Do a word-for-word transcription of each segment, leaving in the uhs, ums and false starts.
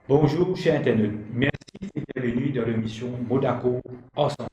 Bonjour, chers internautes. Merci et bienvenue dans l'émission Modako en changement.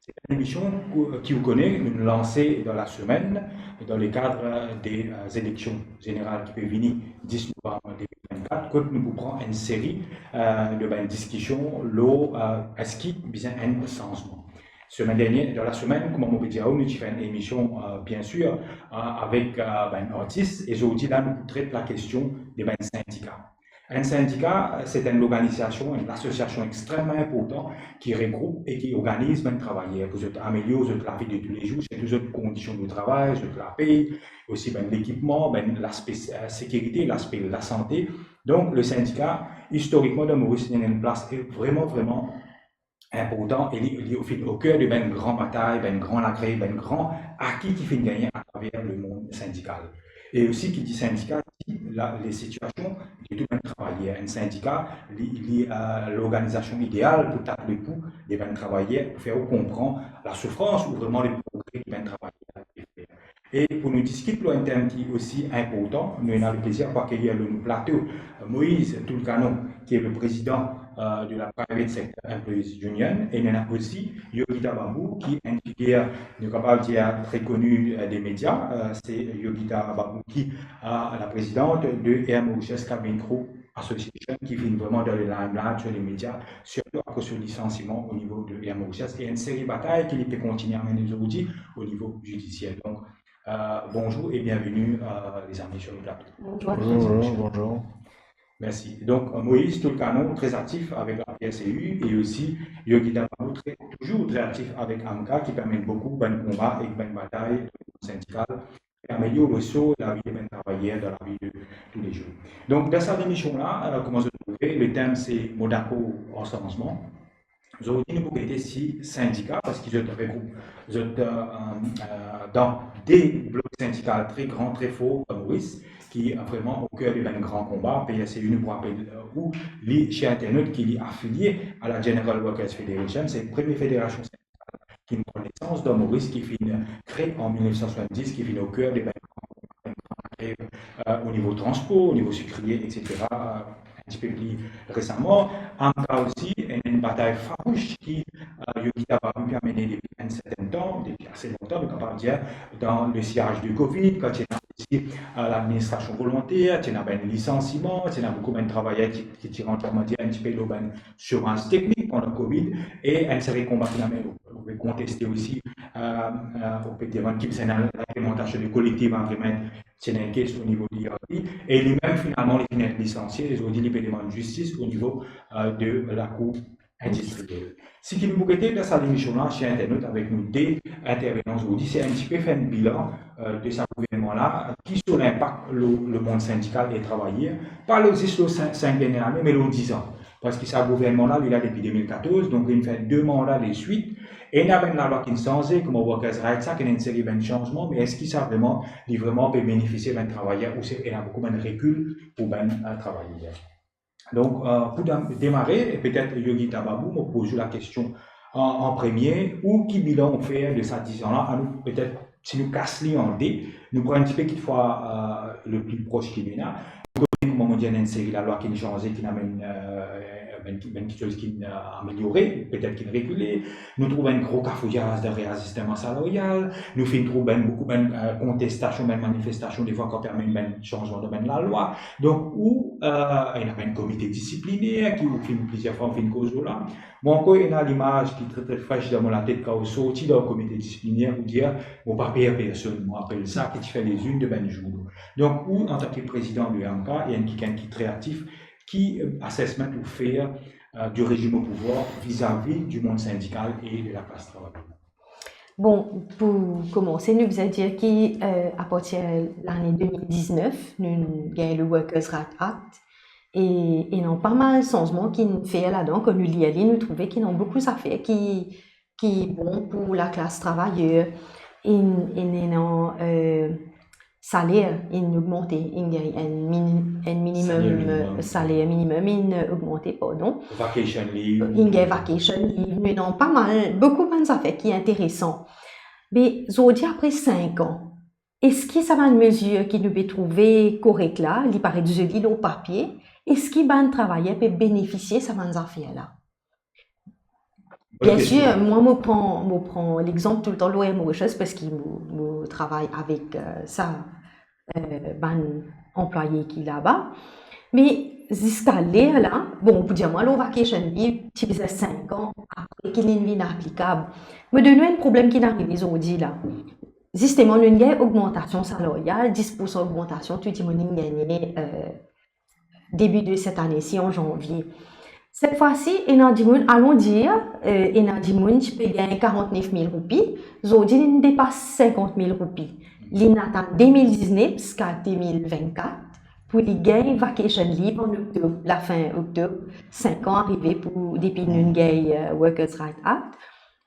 C'est une émission que- qui vous connaît, nous lançons dans la semaine, dans le cadre des euh, élections générales qui peut venir dix novembre deux mille vingt-quatre, que nous prenons une série euh, de ben, discussions, l'eau, euh, est-ce qu'il y a un changement. Semaine dernière, dans la semaine, kouma mo pe dir aou, nou ti fer enn emision, euh, bien sûr, euh, avec euh, ben, artis, e zordi la, nou pou tret la kestion de ben, sindika. Enn sindika, se enn lorganizasion, enn lasosiasion extrememan inportan ki regroup e ki organiz ben travayer pou zot amelior zot lavi de toulezour, sirtou zot kondision de travay, zot lapey, osi ben lekipman, ben laspe euh, sekirite, laspe lasante. Donk, le sindika, istorikman dan Moris, li ena enn plas vreman, vreman inportan e li, li finn o ker de ben gran batay, ben gran lagre, ben gran aki ki finn gagne atraver lemond sindikal. E osi ki dir sindika, dir la, le sitiasion de tou ben travayer. Enn sindika, li, li euh, lorganizasion ideal pou tat lepou de ben travayer, pou fer ou konpran lasoufrans ou vreman leprogre ki ben travayer pe fer. E pou nou diskit lor enn tem ki osi inportan, nou ena leplezir pou akeyir lor nou plato Moïse Toulcanon, ki le prezidan euh, de la Private Sector Employees Union, e nou ena osi Yogita Babu, ki enn figir, nou kapav dir, tre koni euh, de media. Euh, se Yogita Babu ki euh, la prezidant de Air Mauritius Cabin Crew Association, ki finn vreman dan le limelight sur les médias, sirtou akoz so lisansiman o nivo de Air Mauritius e enn seri batay ki li pe kontigne amenn zordi o nivo zidisier. Donk, euh, bonjour et bienvenue, euh, les amis sur le plateau. Bonjour. Bonjour, bonjour. Merci. Donc, euh, Moïse Toulcanon, très actif avec la P S C U, et aussi Yogita Babu, très, toujours très actif avec AMCA, qui permet beaucoup de bons combats et de bonnes batailles syndicales, et améliore aussi la vie des travailleurs dans la vie de tous les jours. Donc, dans cette émission-là, euh, kouma zot trouve, le tem se Modako en changement. Zordi nou pou gete si sindika, parski zot regroup zot euh, euh, dan de blok sindikal tre gran, tre for dan Moris, ki vreman o ker de bann gran konba. P S C U, nou pou rapel euh, ou, li, cher internaut, ki li afilie a la General Workers Federation, se premie federasion sindikal ki nou konesans dan Moris, ki finn kree an mil nef san swasanndis, ki finn o ker de bann gran konba, bann gran grev euh, o nivo transpor, o nivo sikrie, et cetera euh, enn tipe pli resaman. AMCA osi, ena enn batay farouis ki euh, Yogita Babu pe amene depi enn serten tan, depi ase lontan, nou kapav dir, dan le siyaz de Covid, kan ti ena osi euh, ladministrasion volonter, ti ena bann lisansiman, ti ena boukou bann travayer ki, ki ti rant, kouma dir, enn tipe lor bann somaz teknik pandan Covid, e enn seri konba ki amenn, ou pe konteste osi, euh, euh, ou pe demann ki se ena linplemantasion de collective agreement, ti ena enn kes o nivo de l'I R B, e limem finalman li finn et lisansie, e zordi li pe demann zistis o nivo euh, de lakour indistriel. Seki nou pou gete dan sa lemision la, cher internaut, avek nou de intervenan zordi, se enn tipe fer enn bilan euh, de sa gouvernman la, ki so linpak lor lemond sindikal e travayer, pa lor zis lor sink, sink dernie lane, me lor diz an. Parski sa gouvernman la, li la depi de mil katorz, donk li fer de manda de swit, e ena bann lalwa ki sanze, kouma Workers Rights Act, ena enn seri bann sanzman, me eski sa vreman, li vreman pe benefisie bann travayer, ouswa ena boukou bann rekil pou bann euh, travayer. Donk, euh, pou dam-, demare, petet Yogita Babu, mo poz ou lakestion an, an premie, ou ki bilan ou fer de sa diz an la, anou petet, si nou kas li an de, nou pran enn tipe kitfwa euh, le pli pros ki nou ena. Nou kone, kouma mo dir, ena enn seri lalwa ki sanze, ki amenn euh, bann, bann kiksoz ki euh, ameliore, petet ki rekile. Nou trouv enn gro kafouyaz dan reazisteman salarial, nou finn trouv bann, boukou bann euh, kontestasion, bann manifestasion, defwa kan pe amenn bann sanzman dan bann lalwa. Donk, ou euh, ena bann komite disipliner, ki ou finn plizier fwa, ou finn koz lor la. Mwa ankor ena limaz ki tre, tre fres dan mo latet, kan ou sorti dan komite disipliner, ou dir, mo pa per personn, mo apel sa ki ti fer lezinn de bann zour. Donk, ou, antan ki prezidan de AMCA, e enn kikenn ki tre aktif, ki euh, assessment ou fer euh, du régime au pouvoir vis-à-vis du monde syndical et de la classe travailleuse? Bon, pou koumanse, nou bizin dir ki euh, apartir lane de mil diznef, nou gagn le Workers' Rights Act, e ena pa mal sanzman ki nou fer ladan. Kan nou lir li, nou trouve ki ena boukou zafer ki, ki bon pou laklas travayer. E, e ena euh, saler inn ogmante, inn gagn enn mini-, enn minimum, saler minimum, euh, saler minimum inn, euh, ogmante, pardon. Vacation leave. Inn gagn vacation leave, me ena pa mal, boukou bann zafer ki interesan. Me zordi apre sink an, eski sa bann mezir ki nou pe trouve korek la, li paret zoli lor papie, eski bann travayer pe benefisie sa bann zafer la? Biensir, mwa mo pran, mo pran lexanp toultan lor Air Mauritius parski mo, mo travay avek, euh, sa, euh, bann anplwaye ki laba. Me ziska ler la, bon, pou dir mwa lor vacation leave, ti bizin sink an apre ki linn vinn aplikab. Mo donn ou enn problem ki inn arive zordi la. Zisteman, nou inn gagn ogmantasion saleryal, dis poursan ogmantasion, tou dimoun inn gagne, euh, debi de set ane si an zanvie. Set fwa si, ena dimoun, alon dir, euh, ena dimoun ti pe gagn karant-nef mil roupi, zordi linn depas sinkant mil roupi. Linn atann de mil diznef ziska de mil vennkat pou li gagn vacation leave an oktob, lafin oktob, sink an arive pou depi nou gagn, euh, Workers' Rights Act.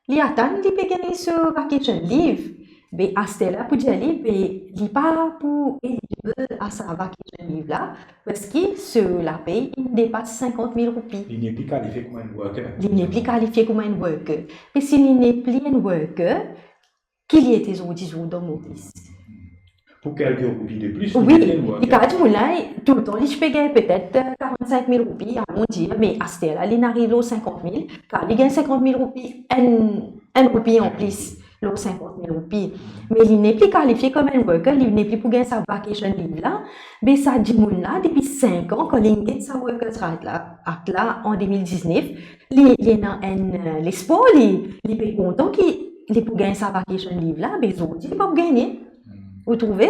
Li atann li pe gagn so vacation leave. Be aster la pou dir li, be li pa pou eligible a sa vacation leave la, parski so lapey inn depas sinkant mil roupi. Li nepli kalifie kouma enn worker. Li nepli kalifie kouma enn worker. Me si li nepli enn worker, ki li ete zordi zour dan Moris? Pou kelke roupi de plis, wi, li kapav dir, mo'nn dir, toultan li ti pe gagn petet, euh, karant-sink mil roupi, alon dir, me aster la, linn ariv lor sinkant mil, kapav li gagn sinkant mil roupi, enn, enn roupi an plis lor sinkant mil roupi. Me li nepli kalifie kouma enn worker, li nepli pou gagn sa vacation leave la. Me sa dimoun la, depi sink an, kan linn get sa Workers' Rights la, Act la an de mil diznef, li, li ena enn, euh, lespwar, li, li pe kontan ki li pou gagn sa vacation leave la, me zordi li pa pou gagne. Ou trouve?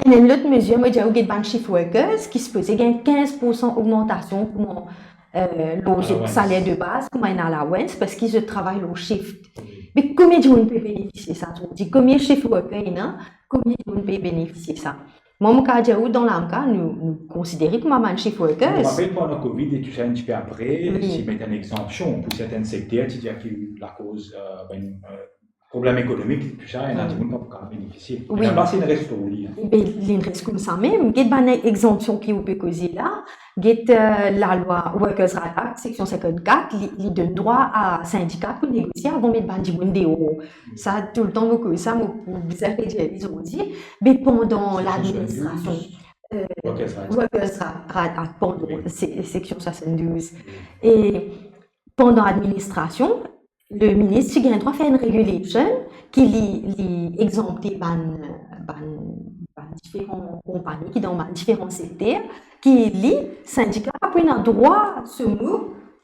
Enn, enn lot mezir, mo dir ou get bann shift workers ki sipoze gagn kinz poursan ogmantasion kouma, euh, lor zot saler de baz, kouma enn allowance, parski zot travay lor shift. Me konbien dimoun pe benefisie sa? Ou dir konbien shift worker ena, konbien dimoun pe benefisie sa? Mwa, mo kapav dir ou, dan lamka, nou, nou konsidere kouma bann shift workers. Mo rapel pandan Covid e tou sa, enn tipe apre, ti met enn egzanpsion pou sertin sekter, ti dir ki lakoz, euh, bann, euh, problem ekonomik, tou sa, ena dimoun pa pou kapav benefisie. Wi. Me laba, se enn restour li. Be, li res koumsa mem. Get bann egzanpsion ki ou pe koze la. Get, euh, lalwa Workers' Rights Act, seksion sinkant-kat, li, li donn drwa a sindika pou negosie avan met bann dimoun deor. Sa, toultan mo koz sa, mo pou bizin redir li zordi. Me pandan ladministrasion, euh, Workers' Rights Act, pardon, se seksion swasanndouz. E pandan ladministrasion, le minis ti gagn drwa fer enn regulation ki li, li egzante bann, bann, bann diferan konpagni ki dan bann diferan sekter, ki li, sindika pa pou ena drwa so mo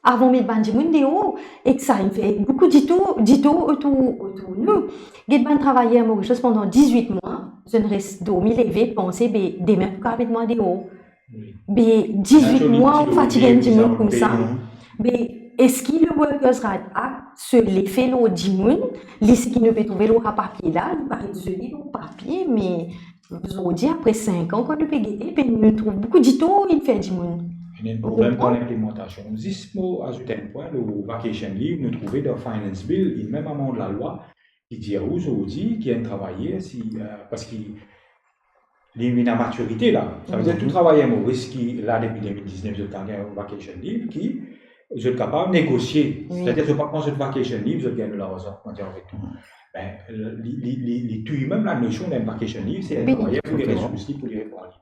avan met bann dimoun deor, e ki sa inn fer boukou ditor, ditor otour, otour nou. Get bann travayer Mauritius pandan dizwit mwa, zot inn res dormi leve, panse, be, demin pou kapav met mwa deor. Wi. Be, dizwit mwa, ou fatig enn dimoun koumsa. Be, eski le Workers' Rights Act, so lefe lor dimoun, li seki nou pe trouve lor sa papie la, li paret zoli lor papie, me zordi, apre sink an, kan nou pe gete, be nou trouv boukou ditor inn fer dimoun. Ena enn problem dan linplimantasion. Zis mo azout enn pwin, le vacation leave, nou trouve dan Finance Bill, li mem amand lalwa, ki dir ou zordi ki enn travayer, si, euh, parski li vinn a matirite la. Savedir tou travayer Moris ki la depi de mil diznef, zot kapav gagn vacation leave, ki zot kapav negosie. Wi. Savedir zot pa pran zot vacation leave, zot gagn larzan, kouma dir avek tou. Be, li, li, li, li touy mem lanosion enn vacation leave, se enn travayer pou li resous li, pou li repran li.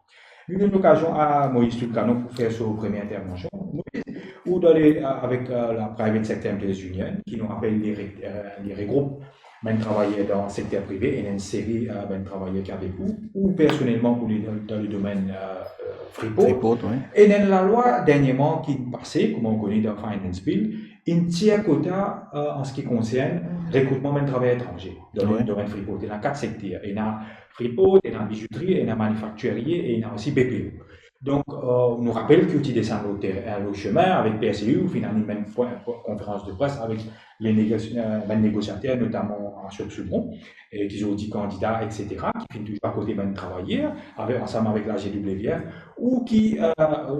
Nou donn lokazion a Moïse Tulcanon pou fer so premie intervansion. Moïse, ou dan le, avek, euh, la Private Sector Employees Union, ki nou apel le re-, euh, le regroup bann travayer dan sekter prive, ena enn seri, euh, bann travayer ki avek ou, ou personelman pou le, dan le domenn, euh, euh, Freeport. Freeport, wi. Ena enn lalwa derniereman ki pase, kouma ou kone dan Finance Bill, inn tir kota, euh, an se ki konsern rekritman bann travayer etranze dan le domenn Freeport. Ena kat sekter, ena Freeport, ena bizoutri, ena manifaktirie, e ena osi B P O. Donk, euh, nou rapel ki ou ti desann lor ter-, euh, lor sime avek P S E U, ou finn al mem pran, pran konferans de pres avek le negos-, euh, bann negosiater, notaman Ashok Soubron, e ki zordi kandida, et cetera, ki finn touzour akote bann travayer, avek, ansam avek la G W F, ou ki, euh,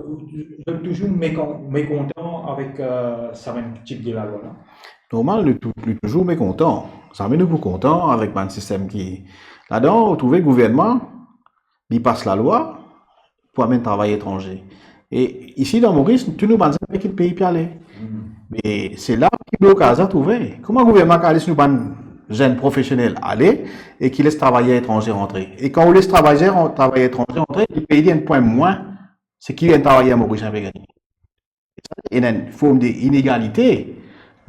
zot touzour mekan-, mekontan avek, euh, sa bann tip de lalwa la? Normal, nou tou-, nou touzour mekontan. Zame nou pou kontan avek bann sistem ki ladan, ou trouve gouvernman, li pas lalwa pou amenn travay etranze. E isi dan Moris, tou nou bann zenn pe kit pei pe ale. Me se la ki blokaz la trouve. Kouma gouvernman kapav les nou bann zenn profesionel ale e ki les travayer etranze rantre? E kan ou les travayer, travayer etranze rantre, li pey li enn pwin mwin seki enn travayer morisien pe gagne. Ena enn form de inegalite.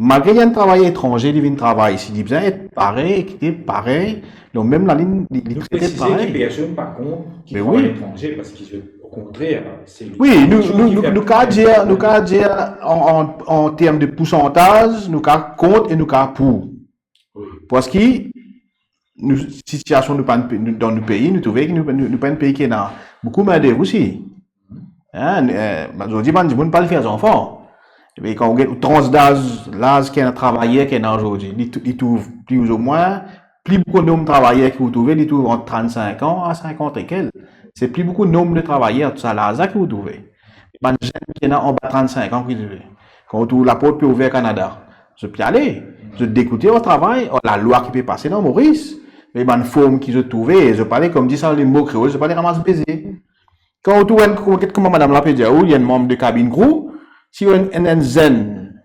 Malgre li enn travayer etranze, li vinn travay isi, li bizin et parey, ekite parey, lor mem lalinn, li, li trete parey. Personn pa kont ki travay etranze, parski, okontrer, se... Wi, nou, nou, nou, nou kapav dir, nou kapav dir an, an, an term de poursantaz, nou kapav kont e nou kapav pou. Parski nou, sitiasion nou pa, nou, dan nou pei, nou trouve ki nou, nou, nou pa enn pei ki ena boukou mindev osi. Hein, eh, zordi bann dimoun pa al fer zanfan. Epi kan ou get trans daz, laz ki ena travayer ki ena zordi, li tou-, li trouv pli ouzimwin, pli boukou nom travayer ki ou trouve, li trouv ant trant-sink an a sinkant e kel. Se pli boukou nom de travayer, tou sa laz la ki ou trouve. Bann zenn ki ena anba trant-sink an ki trouve. Kan ou trouv laport pe ouver Kanada, zot pe ale, zot degoute ar travay, ar lalwa ki pe pase dan Moris. Me bann form ki zot trouve, zot pa ale, kouma dir sa lamo kreol, zot pa ale ramas beze. Kan ou trouv enn, kouma, kouma madam la pe dir ou, li enn manm de kabinn crew, si enn, enn, enn zenn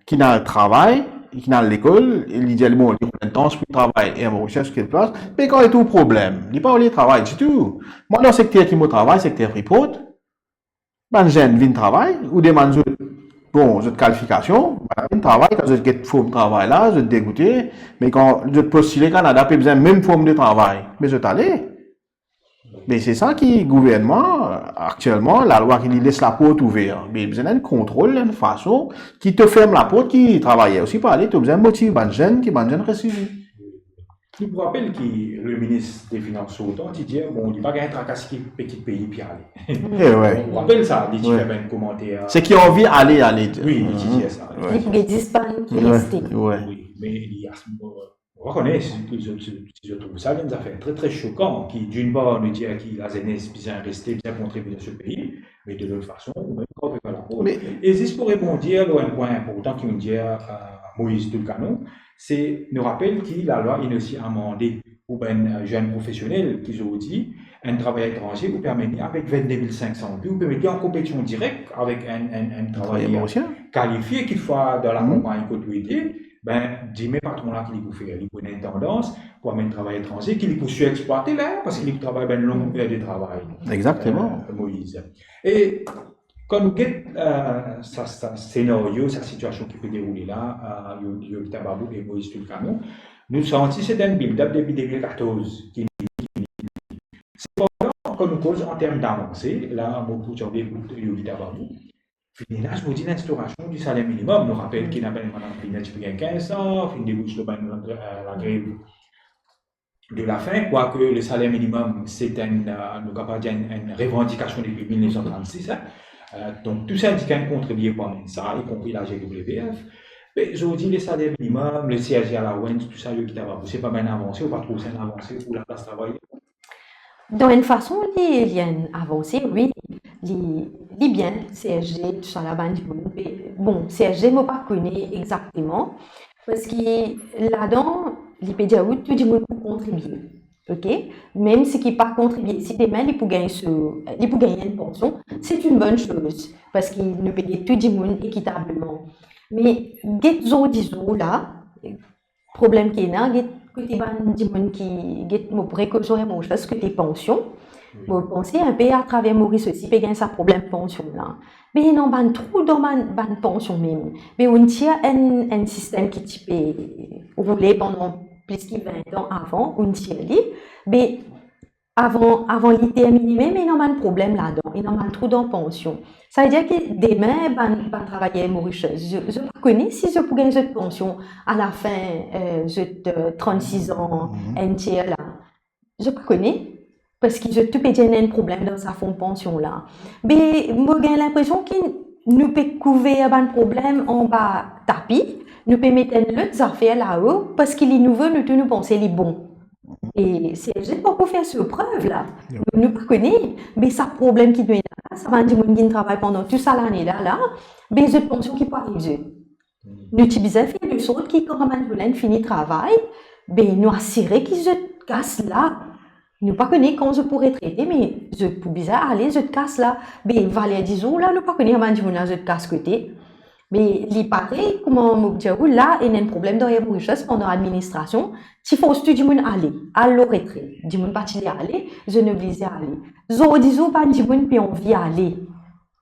ki ena travay, ki ena lekol, e li dir, bon, li ena enn tans pou travay, e mo recherche quelque place, me kan li trouv problem, li pa oule travay ditou. Mwa, dan sekter ki mo travay, sekter Freeport, bann zenn vinn travay, ou demann zot, bon, zot kalifikasion, bann la vinn travay, kan zot get form travay la, zot degoute, me kan zot postile Kanada, pe bizin mem form de travay, me zot ale. Me se sa ki gouvernman, aktielman, lalwa ki li les laport ouver. Me bizin enn kontrol, enn fason ki to ferm laport, ki travayer osi pa ale, to bizin motiv bann zenn, ki bann zenn res isi. Li pou rapel ki le minis de finans sortan ti dir, bon, li pa gagn traka seki pe kit pei pe ale. Eh, wi. Ou rapel sa, li ti fer enn komanter. Seki anvi ale, ale. Wi, li ti dir sa. Wi. Li pou get zis bann ki reste. Wi. Wi, me li a Ou rekonet, si, si, si, si zot trouv sa, enn zafer tre, tre sokan, ki, din par, nou dir ki lazenes bizin reste, bizin kontribie dan so pei, me de lot fason, ou mem kan ou pe fer laport. Me e zis pou rebondir lor enn pwin inportan ki ou'nn dir, eh, Moïse Toulcanon, se, nou rapel ki lalwa inn osi amande pou bann, eh, zenn profesionel, ki zordi, enn travayer etranze, ou pe amenn li avek vennde mil sink san roupi, ou pe met li an konpetision direk avek enn, enn, enn travayer kalifie, kikfwa dan lakonpagni kot ou ete, ben, dime patron la ki li pou fer, li pou ena enn tandans pou amenn travay etranze, ki li pou sirexplwate la, parski li pou travay bann long er de travay. Exactement. Eh, Moïse. E kan nou get, eh, sa, sa senario, sa sitiasion ki pe deroule la, eh, Yo-, Yogita Babu e Moïse Toulcanon, nou santi se enn build-up depi de mil katorz ki, ki, sepandan, kan nou koz an term davanse, la, mo pou ti anvi ekout Yogita Babu, fini la, zordi linstaurasion di saler minimem. Nou rapel ki ena bann madam Pina ti pe gagn kinz san, finn debous lor bann, eh, lagrev de la fin, kwake le saler minimem, se enn, eh, nou kapav dir enn, enn revandikasion depi mil nef san trannsis, hein. Eh, donk, tou sindika inn kontribie pou amenn sa, ikonpri la G W F. Me zordi, le saler minimem, le C S G allowance, tou sa, Yogita Babu, se pa bann avanse, ou pa trouv sa enn avanse pou laplas travayer? Dan enn fason, li, li enn avanse, wi. Li, li bien, C S G, tou sa la, bann dimoun pe, bon, C S G, mo pa kone exakteman, parski ladan, li pe dir ou tou dimoun pou kontribie, ok? Mem seki pa kontribie, si demin li pou gagn so, li pou gagn enn pansion, c'est une bonne chose, parski nou pe get tou dimoun ekitableman. Me get zordi zour la, problem ki ena, get kote bann dimoun ki, get, mo pou rekoz mo recherche kote pansion. Mo panse inpe atraver Moris osi pe gagn sa problem pansion la. Me ena bann trou dan bann, bann pansion mem. Me ou'nn tir enn, enn sistem ki ti pe roule pandan plis ki vin an avan, ou'nn tir li. Me avan, avan li termine mem, ena bann problem ladan, ena bann trou dan pansion. Savedir ki demin, bann, bann travayer Mauritius, zot, zot pa kone si zot pou gagn zot pansion alafin, eh, zot, eh, trannsis an, enn tier la. Zot pa kone, parski zot tou pe dir ena enn problem dan sa fon pansion la. Me mo gagn linpresion ki nou pe kouver bann problem anba tapi, nou pe met enn lot zafer lao, parski li nouvo, nou tou nou panse li bon. E CSG pa pou fer so prev la. Nou, nou pa kone, me sa problem ki nou ena la, sa bann dimoun ki'nn travay pandan tou sa lane la, la, be zot pansion ki pou ariv zot. Nou ti bizin fer de sort ki kan bann dimoun la inn fini travay, be nou asire ki zot kas la. Nou pa kone kan zot pou retrete, me zot pou bizin ale, zot kas la. Be, valer dizour la, nou pa kone sa bann dimoun la zot kas kote. Me li parey, kouma mo dir ou la, ena enn problem dan Air Mauritius pandan administrasion, ti fors tou dimoun ale, al lor retret. Dimoun pa ti le ale, zot oblize ale. Zordi zour, bann dimoun pe anvi ale.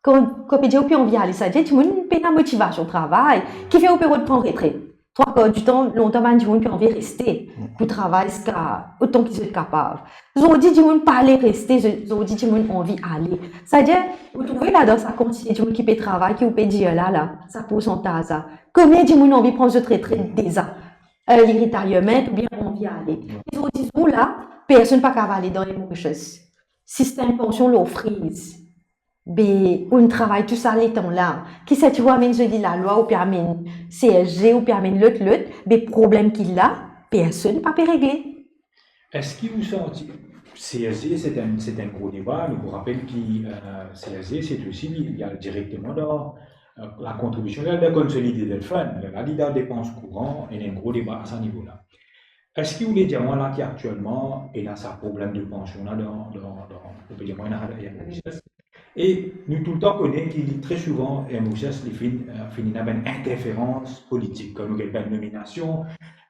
Kan, kan pe dir ou pe anvi ale, savedir dimoun pena motivasion travay, kifer ou pe rod pran retret. Trwa kar ditan, lontan bann dimoun pe anvi reste pou travay ziska otan ki zot kapav. Zordi dimoun pa le reste, zo-, zordi dimoun anvi ale. Savedir, ou trouve la dan sa kantite dimoun ki pe travay, ki ou pe dir la, la, sa poursantaz la, konbien dimoun anvi pran zot retret deza, eh, li retirement oubien anvi ale. E zordi zour la, personn pa kapav ale dan Air Mauritius. Sistem pansion lor friz. Be, ou'nn travay tou sa letan la. Kisannla ti pou amenn zoli lalwa, ou pe amenn C S G, ou pe amenn lot, lot, be problem ki la, personn pa pe regle. Eski ou santi, C S G, se enn, se enn gro deba. Nou pou rapel ki, eh, C S G, se osi li, li al direkteman dan, eh, la kontribision, la, dan Consolidated Fund, la, li dan depans kouran, ena enn gro deba a sa nivo la. Eski ou le dir mwa la ki aktielman, ena sa problem de pansion la dan, dan, dan, ou pe dir mwa, ena, ena, E nou toultan kone ki li, tre souvan, Air Mauritius, li finn, eh, finn ena bann interferans politik. Kan nou gagn bann nominasion,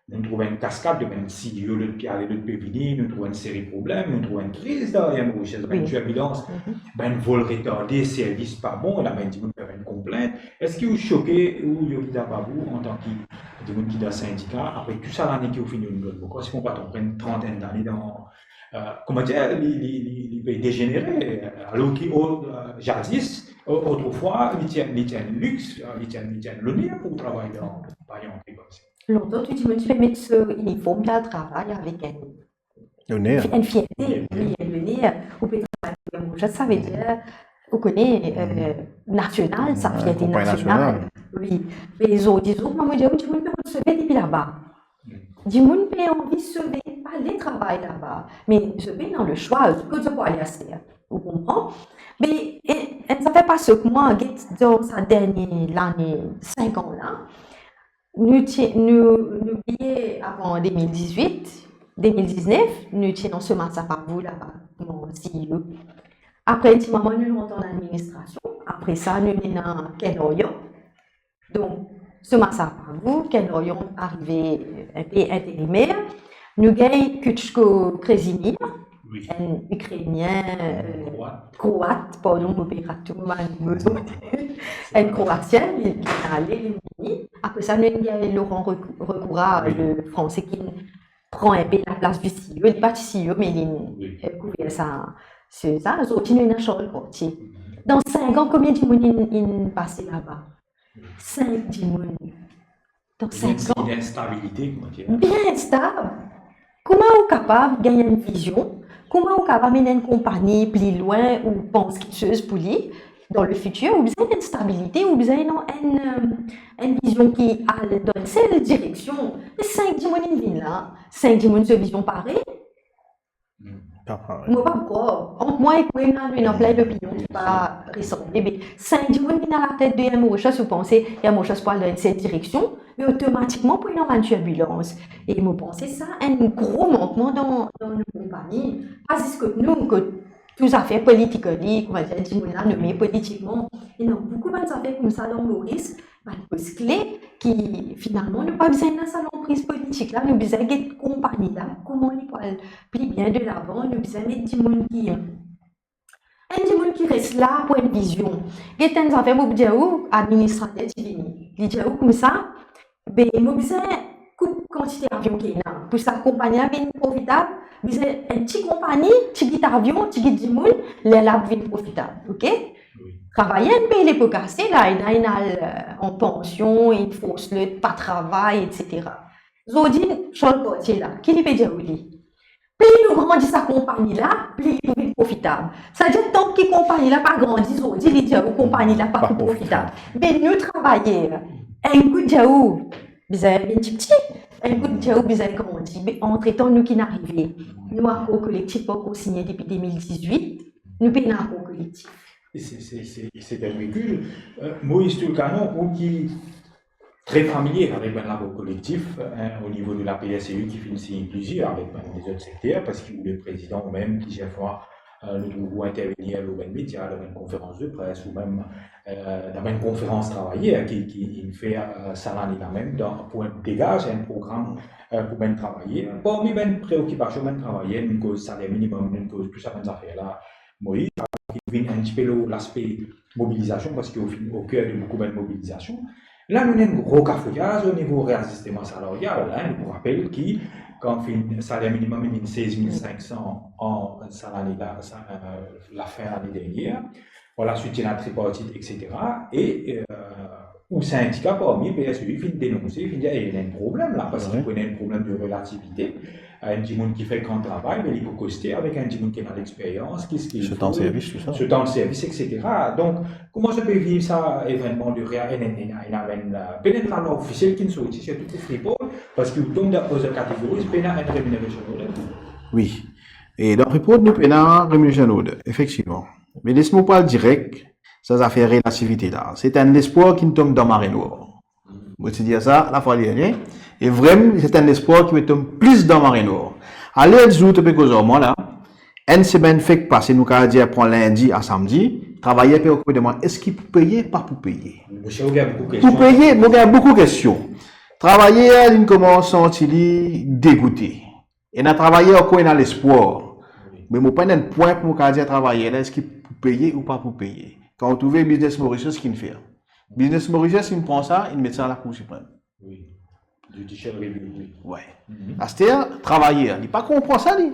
nou trouv enn kaskad de bann C E O, lot pe ale, lot pe vini, nou trouv enn seri problem, nou trouv enn kriz dan Air Mauritius, bann, wi, tirbilans, mhm, bann vol retarde, servis pa bon, ena bann dimoun fer bann konplint. Eski ou soke, ou Yolanda Babou, antan ki dimoun ki dan sindika, apre tou sa lane ki ou finn donn, donn, bon, kan si mo pa tronp, enn trantenn dane dan, eh, kouma dir, li, li, li, li pe dezenere, alor ki, o, eh, zadis, o, otrefwa, li ti enn, li ti enn lix, eh, li ti enn, li ti enn loner pou travay dan konpagni prive. Lontan, tou dimoun ti pe met so iniform, al travay avek enn, loner, enn fierte, wi, enn loner. Ou pe travay pou enn boug, savedir, ou kone, eh, nasional, sa, konpagni nasional. Wi. Me zordi zour, kouma mo dir ou, dimoun pe sove depi laba. Dimoun pe anvi sove, pa le travay laba. Me zot pena leswa, kot zot pou ale aster? Ou konpran? Me, e, enn zafer pa sok mwa, get dan sa dernie lane, sink an la, nou ti, nou, nou bliye avan de mil dizwit, de mil diznef, nou ti ena Soma Sapavou laba, kouma C E O. Apre enn ti moman, nou rant dan ladministrasion. Apre sa, nou ena Ken Oryan. Donk, Soma Sapavou, Ken Oryan arive, eh, enn pe interimer. Nou gagn Kuchko Krezimir, wi, enn Ikrenien, eh, kroat. Kroat, pardon, mo pe rat tou mo bann mo. Enn Kroatien, li, li ale, li vini. Apre sa, nou gagn Laurent Recou-, Recoura, wi, le Franse ki pran enn pe laplas di C E O. Li pa ti C E O, me li, wi, eh, kouver sa, se sa. Zordi nou ena Charles Courtier. Mhm. Dan sink an, konbien dimoun inn, inn pase laba? Sink dimoun. Dan sink an. Bien, enn instabilite, kouma dir. Bien instab. Kouma ou kapav gagn enn vizion? Kouma ou kapav amenn enn konpagni pli lwin ou pans kiksoz pou li dan le fitir? Ou bizin enn stabilite, ou bizin enn, enn, eh, enn vizion ki al dan enn sel direksion. Me sink dimoun inn vinn la, sink dimoun zot vizion parey. Hmm. Pa parey. Mo pa krwar. Ant mwa ek ou, ena, nou ena plin lopinion ki pa resanble. Me sink dimoun vinn alatet de Air Mauritius, ou panse Air Mauritius pou al dan enn sel direksion, me otomatikman pou ena bann tirbilans. E mo panse sa enn gro mankman dan, dan nou konpagni. Pa zis kot nou, kot tou zafer politikali, kouma dir, dimoun la nome politikman. Ena boukou bann zafer koumsa dan Moris, bann pos kle ki finalman nou pa bizin ena sa lanpriz politik la, nou bizin get konpagni la, kouma li pou al pli bien de lavan, nou bizin met dimoun ki, enn dimoun ki res la pou enn vizion. Get enn zafer mo pou dir ou, administrater ti vini. Li dir ou koumsa, be, mo bizin koup kantite avion ki ena. Pou sa konpagni la vinn profitab, bizin enn ti konpagni, tigit avion, tigit dimoun, lerla pou vinn profitab, ok? Wi. Travayer, enn pe le po kase la, ena, ena al, eh, an pansion, inn fors lot pa travay, et cetera. Zordi, Charles Courtier la, ki li pe dir ou li? Pli nou grandi sa konpagni la, pli li pou vinn profitab. Savedir, tan ki konpagni la pa grandi, zordi, li dir ou konpagni la pa pou profitab. Me nou travayer, enn kout dir ou, bizin vinn tipti, enn kout dir ou bizin grandi. Me antretan, nou ki'nn arive, nou akor kolektif pankor signe depi de mil dizwit, nou pena akor kolektif. Se, se, se, se enn rekil. Eh, Moïse Toulcanon, ou ki tre familie avek bann lakor kolektif, eh, o nivo de la P S E U ki finn sign plizier avek bann lezot sekter, parski ou le prezidan ou mem, plizier fwa, eh, nou trouv ou intervenir lor bann media, dan bann konferans de pres ou mem, eh, dan bann konferans travayer ki, ki inn fer, eh, sa lane la mem, dan, pou degaz enn program, eh, pou bann travayer. Parmi bann preokipasion bann travayer, nou koz saler minimem, nou koz tou sa bann zafer la, Moiz, ki vinn enn tipe lor laspe mobilizasion, parski ou finn o ker de boukou bann mobilizasion. La, nou ena enn gro kafouyaz o nivo reazisteman salarial, hein. Nou pou rapel ki, kan finn, saler minimem inn sez mil sink san an sa lane la, sa, eh, lafin lane dernier, par laswit, ena tripartit, et cetera. E, eh, ou sindika parmi P S E U finn denonse, finn dir, "Eh, ena enn problem la, parski Wi. Pou ena enn problem de relativite." Enn dimoun ki fer gran travay, me li pou koste avek enn dimoun ki ena lexperyans, ki, ki Sot an servis, tou sa. Sot an servis, et cetera. Donk, kouma zot pe viv sa, evennman de rea-, enn, enn, enn, enn, enn, eh, pena enn lalwa ofisiel ki sorti, sirtou pou Freeport, parski ou tom dan other categories, pena enn remuneration order? Wi. E dan Freeport, nou pena remuneration order, efektivman. Me les mo pou al direk, sa zafer relativite la. Se enn lespwar ki tom dan marenwar. Mo ti dir sa lafwa dernier. E vremem, se enn lespwar ki pe tom plis dan marenwar. Aler zour to pe koz ar mwa la, enn semenn fek pase, nou kapav dir pran lindi a samdi, travayer pe okipe demann eski pou peye, pa pou peye. Mosie, ou gagn boukou Pou kestion. Peye, mo gagn boukou kestion. Travayer, linn koumans santi li degoute. Ena travayer ankor ena lespwar. Wi. Me mo pa ena enn pwin pou mo kapav dir travayer la, eski pou peye ou pa pou peye. Kan ou trouve Business Mauritius ki'nn fer. Business Mauritius, inn pran sa, inn met sa Lakour Siprem. Wi. Judicial review, wi. Wi. Mhm. Aster, travayer, li pa konpran sa, li.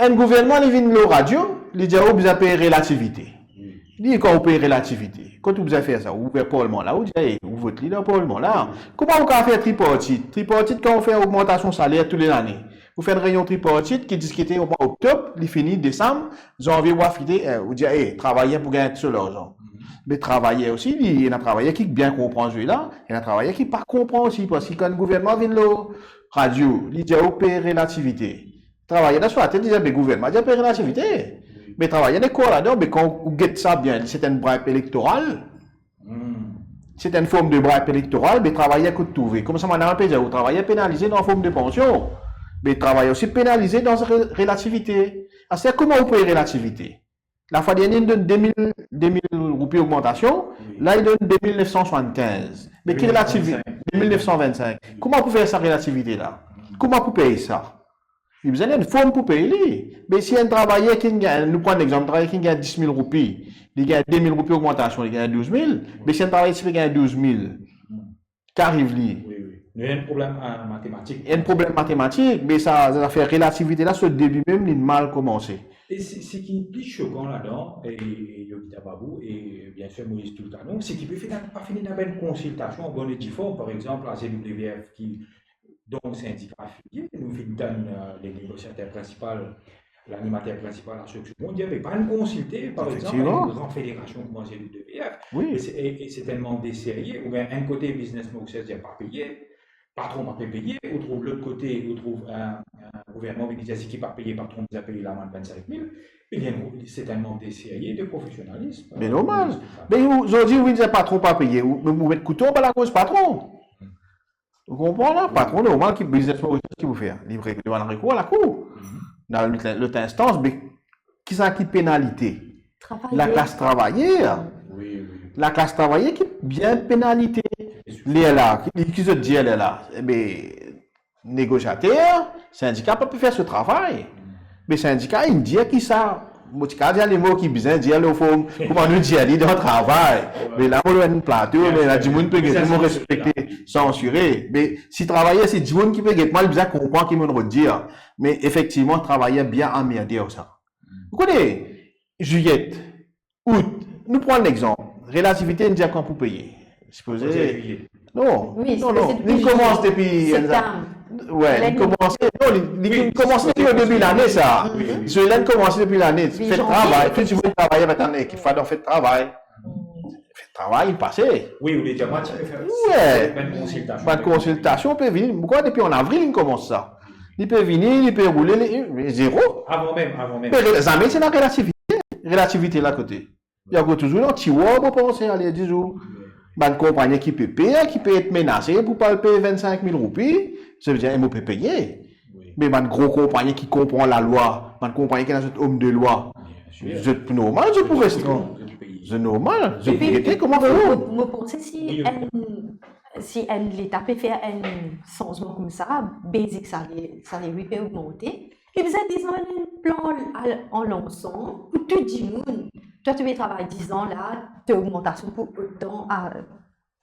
Enn gouvernman, li vinn lor radio, li dir, "Ou bizin pey relativite." Wi. Li, kan ou pey relativite, kot ou bizin fer sa? Ou ouver parlman la, ou dir, "Eh, ou vot li dan parlman la." Wi. Kouma ou kapav fer tripartit? Tripartit, kan ou fer ogmantasion saler tou le lane. Ou fer enn reynion tripartit ki diskite o mwa oktob, li fini desam, zanvie ou afekte, eh, ou dir, "Eh, travayer pou gagn so larzan." Mhm. Me travayer osi, li, ena travayer ki bien konpran zwe la, ena travayer ki pa konpran osi, parski kan gouvernman vinn lor radio, li dir ou pey relativite. Travayer dan so latet, li dir, "Be gouvernman dir pey relativite." Me travayer nek krwar ladan, be kan ou get sa bien, se enn bribe elektoral. Hmm. Se enn form de bribe elektoral, be travayer kot trouve. Koumsa, bann-la pe dir, ou travayer penalize dan form de pansion, be travayer osi penalize dan re-, relativite. Aster, kouma ou pey relativite? Lafwa dernier, inn donn de mil, de mil roupi ogmantasion, Wi. La, li donn de mil nef san swasannkinz. Me ki relativite? De mil nef san vennsenk. De mil nef san vennsenk. Wi. Kouma pou fer sa relativite la? Kouma pou pey sa? Li bizin enn form pou pey li. Me si enn travayer ki gagn, nou pran enn exanp, travayer ki gagn dis mil roupi, li gagn de mil roupi ogmantasion, li gagn douz mil, me si enn travayer ti pe gagn douz mil, ki ariv li? Wi, wi. Nou ena enn problem, eh, matematik. Enn problem matematik, me sa, sa zafer relativite la, so debi mem, li mal koumanse. E se, seki pli sokan ladan, e, e Yogita Babou, e, biensir, Moiz Toulkanon, seki pe fini, pa fini ena bann konsiltasion an bonn e due form, par exanp, la C W F ki, donk, sindika afilie, nou finn tann, eh, le negosiater prinsipal, lanimater prinsipal, Ashok Soubhon, dir, "Me pa nou konsilte, par exanp, Efektivman. Enn gran federasion kouma C W F." Wi. E se, e, e se enn mank de serye, oubien enn kote Business Mauritius dir pa peye, patron pa pe peye, ou trouv lot kote, ou trouv, eh, eh, gouvernman vinn dir seki pa peye, patron bizin peye lamann vennsink mil, ebien, se enn mank de serye, de profesionalism. Me normal. Me ou, zordi, ou vinn dir patron pa peye, ou, ou met kouto anba lakoz patron. Ou konpran la? Patron normal ki Business Mauritius ki pou fer? Li pe demann rekour lakour. Mhm. Dan lot, lot instans, me kisannla ki penalize? Travayer. Laklas travayer. Wi, wi. Laklas travayer ki bien penalize. Lerla, ki, ki zot dir lerla? Ebe, negosiater, sindika pa pe fer so travay. Me sindika, inn dir ki sa, mo ti kapav dir lemo ki bizin dir lor form, kouma nou dir li dan travay. Me la, mo lor enn plato, me la, dimoun pe gete, mo respekte, sansire. Me si travayer, si dimoun ki pe get mwa, li bizin konpran ki mo rod dir. Me efektivman, travayer bien anmerde ar sa. Ou kone, zilyet, out, nou pran enn exanp. Relativite, nou dir kan pou peye. Sipoze. Pou peye. Non, Wi, non, non. Sipoze depi Li koumans depi septam. Wi, li koumans, non, li, li Wi, koumans depi o debi lane, sa. Wi, wi. So, li koumans depi lane. Wi, Fer janvie, travay, wi. Tou dimoun travay avek enn ekip, fadon fer travay. Mm. Fer travay, li pase. Wi, ou le dir, mwa, ti pe fer Wi. Bann konsiltasion. Bann konsiltasion pe vini. Poukwa depi an avril, li koumans sa? Li pe vini, li pe roule, li, li zero. Avan mem, avan mem. Me re-, zame ti ena relativite. Relativite la kote? Li ankor touzour dan tiwar, mo panse, ale, dizon. Bann konpagni ki pe per, ki pe et menase pou pa al pey vinn-sink mil roupi, savedir, e mo pe peye. Me bann gro konpagni ki konpran lalwa, bann konpagni ki ena zot om de lwa, zot normal, zot pou res, zot normal, zot pou gete kouma fer. Mo, mo panse si enn, si enn Leta pe fer enn sanzman koumsa, basic salary, salary pe ogmante, li bizin deza enn plan al, an lansam pou tou dimoun. Twa, to pe travay diz an la, to ogmantasion pou otan a,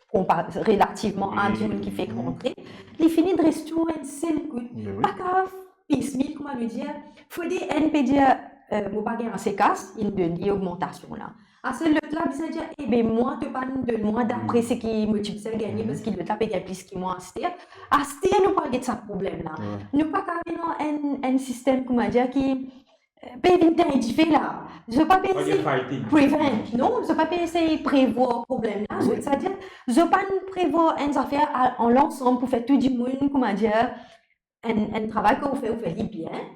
konpa-, relativman a dimoun ki fek rantre, li fini dres tou enn sel kout. Pa kav piecemeal, kouma nou dir, fode enn pe dir, eh, mo pa gagn ase kas, inn donn li ogmantasion la. Ase lot la bizin dir, ebe mwa, to pa'nn donn mwa dapre seki mo ti bizin gagne, parski lot la pe gagn plis ki mwa aster. Aster nou pou al get sa problem la. Nou pa kav ena enn, enn sistem, kouma dir, ki, eh, pe vinn tegn dife la. Zot pa pe esey prevent, non? Zot pa pe esey prevwar problem la. Savedir, zot pa'nn prevwar enn zafer a, an lansam pou fer tou dimoun, kouma dir, enn, enn travay kan ou fer, ou fer li bien.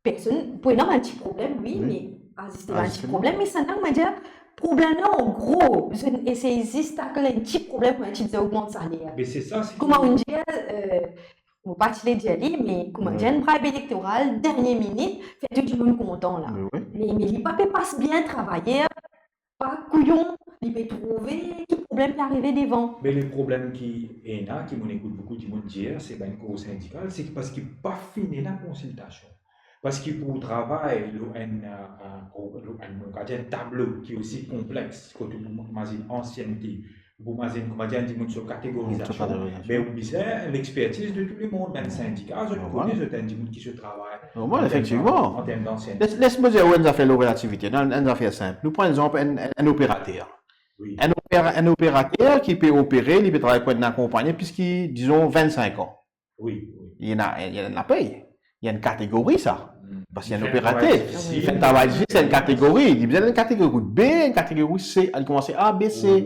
Personn, pou ena bann ti problem, wi, me a zis bann ti problem, me sa, kouma dir, problem la an gro, zot esey zis tackle enn ti problem, kouma ti bizin ogmant saler. Me se sa, se kouma ou dir, eh, mo pa ti le dir li, me kouma dir, enn bribe elektoral, dernie minit, fer tou dimoun kontan la. Me, me li pa pe pas bien travayer, pa kouyon, li pe trouve ki problem pe arive devan. Me le problem ki ena, ki mo ekout boukou dimoun dir, se bann kor sindikal, se parski pa finn ena konsiltasion. Parski pou travay lor enn, eh, eh, lor enn, nou kapav dir enn tablo ki osi konplex, kot ou pou mazinn ansiennte, ou pou mazinn, kouma dir, enn dimoun so kategorizasion, me ou bizin lexpertiz de tou lemond, bann sindika, zot kone, zot enn dimoun ki so travay. Normal, efektivman. An term dansiennte. Les, les mo dir ou enn zafer lor relativite, enn, enn zafer sinp. Nou pran lexanp enn, enn, enn operater. Enn opera-, enn operater ki pe opere, li pe travay pou enn konpagni plis ki, dizon, vinn-sink an. Li ena, li ena lapey. Li enn kategori sa. Parski li enn operater. Li fer enn travay difisil, se enn kategori. Li bizin enn kategori B, enn kategori C, li koumans A, B, C.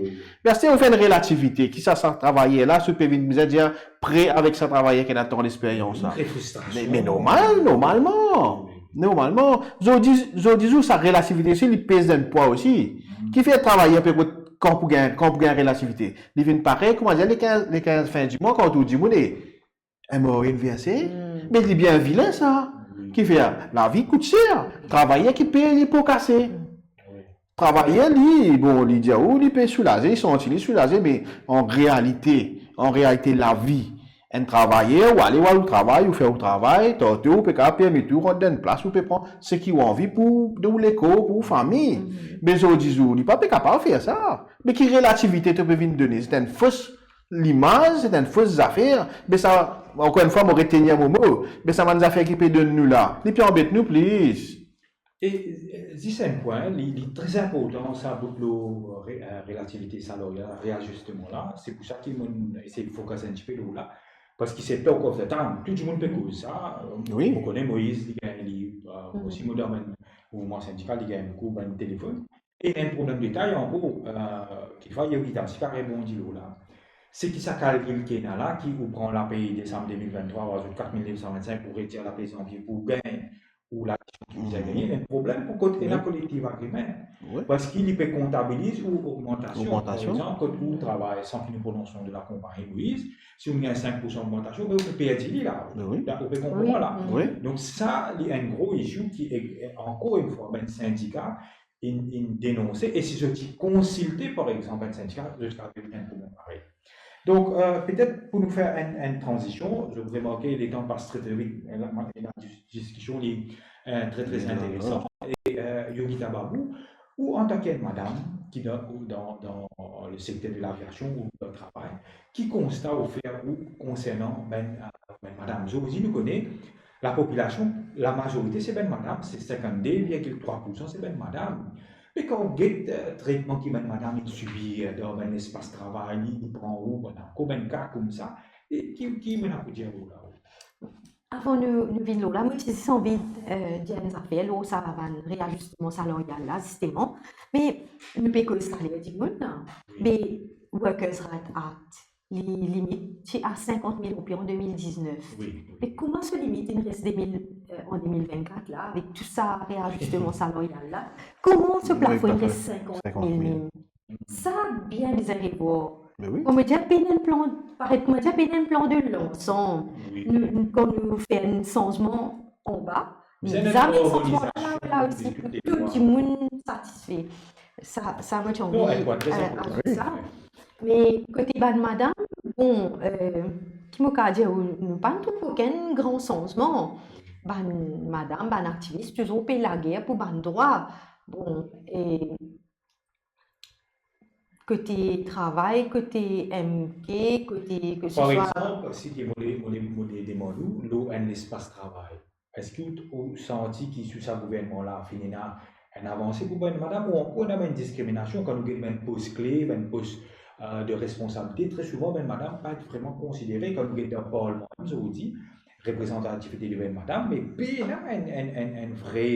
Me aster ou fer enn relativite, ki sa, sa travayer la, si ou pe vinn bizin dir pre avek sa travayer ki ena tan lexperyans la. Me, me normal, normalman. Normalman. Zordi, zordi zour sa relativite osi, li pez enn pwa osi. Ki fer travayer pe kot kan pou gagn, kan pou gagn relativite. Li vinn parey, kouma dir, le kinz, le kinz fin di mwa, kan ou dir dimoun, e, enn mwa inn verse, me li bien vilin sa. Ki fer, lavi kout ser, travayer ki pey li po kase. Travayer li, bon, li dir ou, li pe soulaze, li santi li soulaze, me an realite, an realite lavi, enn travayer, ou ale, ou al ou travay, ou fer ou travay, tantoo ou pe kapav permet ou rant dan enn plas, ou pe pran seki ou anvi pou, pou ou lekor, pou ou fami. Me zordi zour, li pa pe kapav fer sa. Me ki relativite to pe vinn done, se enn fos limaz, se enn fos zafer. Me sa, ankor enn fwa, mo retenir mo mo, me sa bann zafer ki pe donn nou la, li pe anbet nou plis. E, eh, zis enn pwin, li, li tre inportan sa, bout lor re-, eh, relativite salarial, reazisteman la. Se pou sa ki mo esey fokis enn tipe lor la, parski se talk of the town. Tou dimoun pe koz sa. Mo kone Moïse, li gagn, li, eh, osi mo dan bann mouvman sindikal, li gagn boukou bann telefonn. E enn problem detay ankor, eh, kikfwa Yogita osi pa rebondi lor la. Se ki sa kalkil ki ena la, ki ou pran lapey desam de mil vinn-trwa, ou azout kat mil nef san vinn-sink, ou retir lapey zanvie pou gagn ou ladision ki bizin gagne, enn problem pou kot ena collective agreement. Parski li pe kontabiliz ou ogmantasion. Par egzanp, kot ou travay, san ki nou prononse non de lakonpagni Moïse, si ou gagn sink poursan ogmantasion, be ou pe perdi li la. La, ou pe konpran la. Donk sa, li enn gro issue ki, ankor enn fwa, bann sindika, inn, inn denonse, e si zot ti konsilte, par egzanp, enn sindika, zot ti kapav evit enn problem parey. Donk, eh, petet pou nou fer enn, enn tranzision, zot remarke letan pas tre, tre vit, la, la, la dis-, diskision li, eh, tre, tre interesan. E, eh, Yogita Babou, ou antan ki enn madam ki dan, ou dan, dan le sekter de laviasion ou dan travay, ki konsta ou fer ou konsernan bann, eh, bann madam? Zordi nou kone, lapopilasion, lamazorite se bann madam, se sinkant-de virgil trwa poursan se bann madam. Me kan ou get, eh, tretman ki bann madam inn sibir, eh, dan bann lespas travay, li, li pran ou, bann, ankor bann ka koumsa, e ki, ki mo ena pou dir ou la? Avan nou, nou vinn lor la, mo ti zis anvi, eh, dir enn zafer lor sa bann reazisteman salarial la, zisteman. Me nou pe koz saler dimoun la. Me Workers' Rights Act, li limit ti a sinkant mil roupi an de mil diznef. Me kouma so limit inn res de mil, eh, an de mil vinn-kat la, avek tou sa reazisteman salarial la, kouma so plafon inn res sinkant mil mem? Sa bien bizin revwar. Kouma dir, pena enn plan, paret kouma dir, pena enn plan de lansanm. Nou, nou, kan nou fer enn sanzman anba, bizin enn sanzman la, la osi, pou tou dimoun satisfe. Sa, sa mo ti anvi azout sa. Me kote bann madam, bon, ki mo kav dir, nou pa trouv okenn gran sanzman. Bann madam, bann aktivis, touzour pe lager pou bann drwa. Bon, e kote travay, kote M K, kote ke se swa... Par exanp, si mo, mo, mo demann ou, lor enn lespas travay, eski ou, ou santi ki sou sa gouvernman la, finn ena enn avanse pou bann madam, ou ankor ena bann diskriminasion kan nou gagn bann pos kle, bann pos, euh, de responsabilite? Tre souvan, bann madam pa vreman konsidere. Kan nou gagn dan parlman, zordi, reprezantativite de bann madam, me pena enn, enn, enn, enn vre,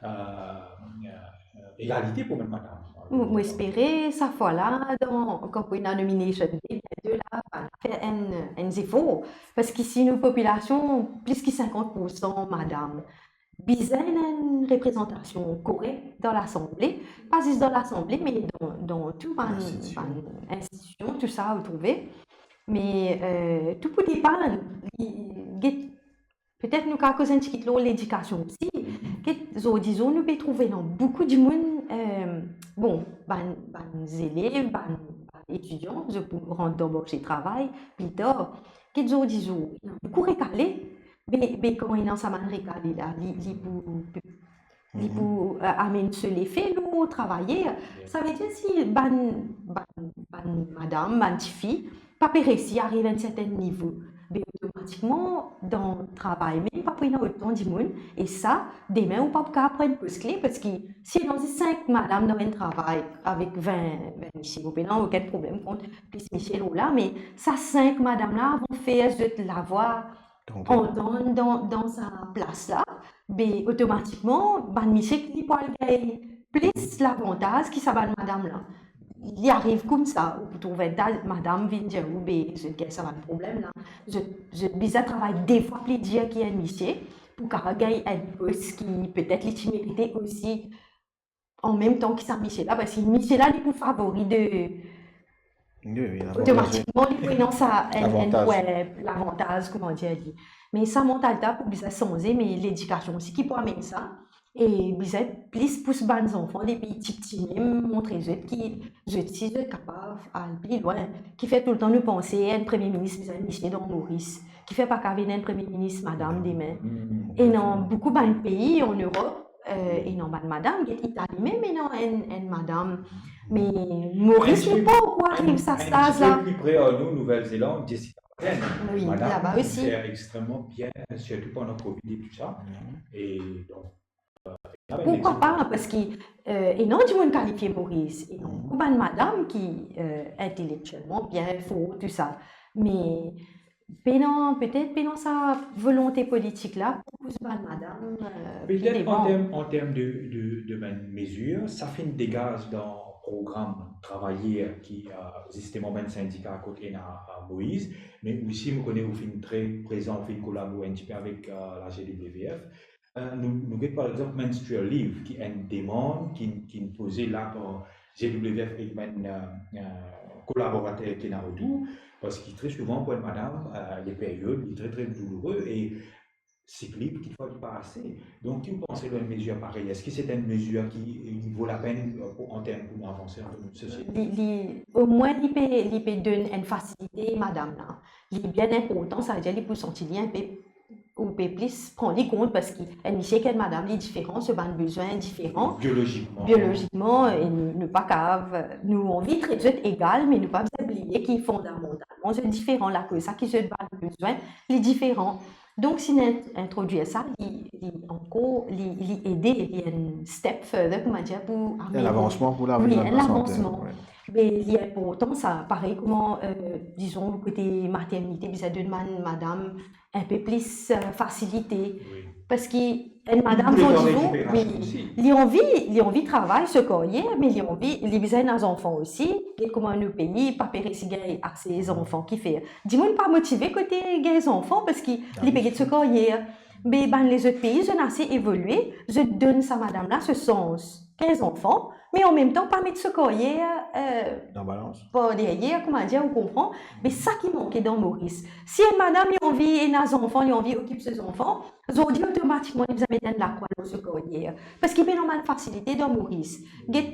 euh, euh, egalite pou bann madam. Mo, mo espere sa fwa la, dan, kan pou ena nomination day, biento la, va fer enn, enn zefor. Parski si nou popilasion plis ki sinkant pour san madam, bizin enn reprezantasion korek dan Lasanble, pa zis dan Lasanble, me dan, dan tou bann, bann institision, tou sa, ou trouve. Me, euh, tou pou depann, li, get, petet nou kav koz enn tigit lor ledikasion osi. Get, zordi zour nou pe trouve ena boukou dimoun, euh, bon, bann, bann zelev, bann, bann etidian, zot pou rant dan marse travay pli tar. Get, zordi zour, ena boukou rekale, be, be kouma ena sa bann rekale la, li, li pou, li pou, euh, amenn so lefe lor travayer. Savedir si bann, bann, bann madam, bann tifi, pa pe resi ariv enn sertenn nivo, be otomatikman, dan travay mem, pa pou ena otan dimoun, e sa, demin, ou pa pou kav pran pos kle, parski si ena zis sink madam dan enn travay avek vin, vin misie, ou pena okenn problem kont plis misie lor la, me sa sink madam la, van fer zot lavwa antann dan, dan sa plas la, be otomatikman, bann misie ki li pou al gagn plis lavantaz ki sa bann madam la. Li ariv koumsa, ou pou trouv enn ta madam vinn dir ou, be zot gagn sa bann problem la. Zot, zot bizin travay de fwa pli dir ki enn misie pou kapav gagn enn pos ki petet li ti merite osi an mem tan ki sa misie la, parski misie la, li pou favori de, otomatikman, li pou ena sa, enn, enn lavantaz, kouma dir li. Me sa mantalite pou bizin sanze, me ledikasion osi ki pou amenn sa. E bizin plis pous bann zanfan depi tipti mem, montre zot ki zot si zot kapav al pli lwin. Kifer toultan nou panse enn premie minis bizin misie dan Moris? Kifer pa kav ena enn premie minis madam demin? Ena boukou bann pei an Erop, euh, ena bann madam, get Itali mem ena enn, enn madam. Me Moris, nou pa ankor ariv sa staz la. Enn tipe pli pre a nou, Nouvel Zeland, Jessica Ardern. Wi, madam laba osi. Fer extrememan bien, sirtou pandan Covid e tou sa. E donk, euh, ena bann... Pourkwa pa? Parski, euh, ena dimoun kalifie Moris, ena boukou bann madam ki, euh, intelektielman bien for, tou sa. Me pena, petet pena sa volonte politik la pou pous bann madam, euh, pli devan. Petet an term, an term de, de, de bann mezir, sa finn degaz dan program Travayer ki, euh, zisteman bann sindika kot ena, euh, Moïse, me osi mo kone ou finn tre prezan, ou finn kolabor enn tipe avek, euh, la G W F. Euh, nou, nou get par exanp menstrual leave, ki enn demann ki, ki poze la par G W F ek bann, euh, euh, kolaborater ki ena otour, parski tre souvan pou enn madam, euh, le period li tre, tre douloure, e sik li, kikfwa li pa ase. Donk, ki ou panse lor enn mezir parey? Eski se enn mezir ki, euh, li vo lapenn, euh, pou, an term pou nou avanse an term de sosiete? Li, li, omwin li pe, li pe donn enn fasilite madam la. Li bien inportan, savedir li pou santi li enpe, ou pe plis pran li kont, parski enn misie ek enn madam, li diferan, so bann bezwin diferan. Biolozikman. Biolozikman, e nou, nou pa kav, nou anvi tret zot egal, me nou pa bizin bliye ki fondamantalman zot diferan, lakoz sa ki zot bann bezwin, li diferan. Donk, si nou int-, introdwir sa, li, li ankor, li, li ede, li enn step further, kouma dir, pou amenn... Enn lavansman pou lavenir de lasante. Wi, enn lavansman. Wi. Me li inportan sa, parey kouma, euh, dizon, kote maternite, bizin donn bann madam enpe plis, euh, fasilite. Wi. Parski enn madam, dizon, wi, li anvi, li anvi travay, so karyer, me li anvi, li bizin ena zanfan osi. E kouma nou pei pa pe resi gagn ase zanfan, kifer dimoun pa motive kote gagn zanfan, parski li pe get so karyer. Me bann lezot pei, zot inn ase evolie, zot donn sa madam la so sans. kinz zanfan, me anmemtan pa met so karyer, eh, dan balans. Par deryer, koumadir, ou konpran? Me sa ki manke dan Moris. Si enn madam, li anvi ena zanfan, li anvi okip so zanfan, zordi otomatikman, li bizin met enn lakrwa lor so karyer. Parski pena bann fasilite dan Moris. Get,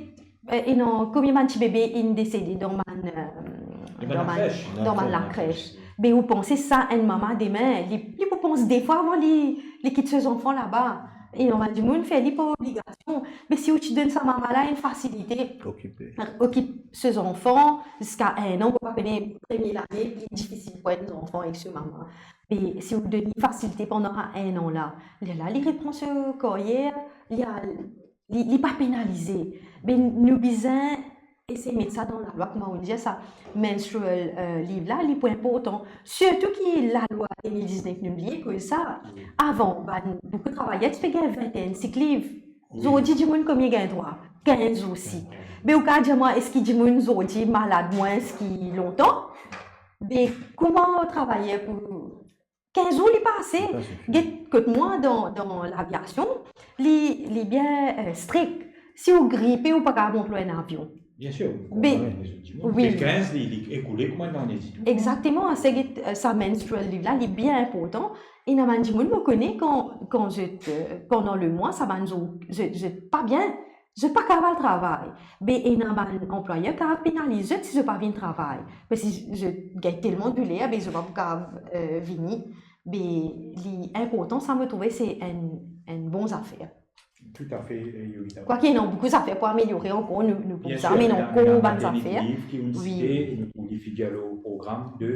eh, ena konbien bann ti bebe inn desede dan bann, eh, dan bann lakres. Dan bann lakres. Be ou panse sa, enn mama demin, li, li pou pans de fwa avan li, li kit so zanfan laba. E normal dimoun fer li par obligasion. Me si ou ti donn sa mama la enn fasilite, okipe, okip so zanfan ziska enn an, ou pa kone, premie lane pli difisil pou enn zanfan ek so mama. Me si ou donn li fasilite pandan sa enn an la, lerla li repran so karyer, li al, li, li pa penalize. Be nou bizin esey met sa dan lalwa, kouma ou dir sa, menstrual, eh, leave la, li pou inportan. Sirtou ki lalwa de mil diznef, nou bliye koz sa. Avan, bann, boukou travayer ti pe gagn vennsenk sick leave. Zordi, dimoun konbien gagn drwa? Kinz zour osi. Be ou kapav dir mwa, eski dimoun zordi malad mwins ki lontan? Be kouma travayer pou kinz zour, li pa ase. Li pa sifi. Get, kot mwa, dan, dan laviasion, li, li bien, eh, strik. Si ou gripe, ou pa kapav mont lor enn avion. Biensir, ou konpran, wi. Wi. Kinz, li, li ekoule kouma enn lane ditou. Exactement, se get, eh, sa menstrual leave la, li bien inportan. Ena bann dimoun, mo kone, kan, kan zot, eh, pandan lemwa, sa bann zour, zot, zot pa bien, zot pa kapav al travay. Be ena bann anplwayer kapav penaliz zot si zot pa vinn travay. Me si zot gagn telman douler, be zot pa pou kapav, eh, vini. Be li inportan, sa mo trouve se enn, enn bon zafer. Toutafe, eh, Yovita. Kwake ena boukou zafer pou ameliore ankor, nou, nou pou sa, me ena ankor bann zafer. Biensir, ena, ena bann liv ki ou'nn site, e nou pou li figir lor program de,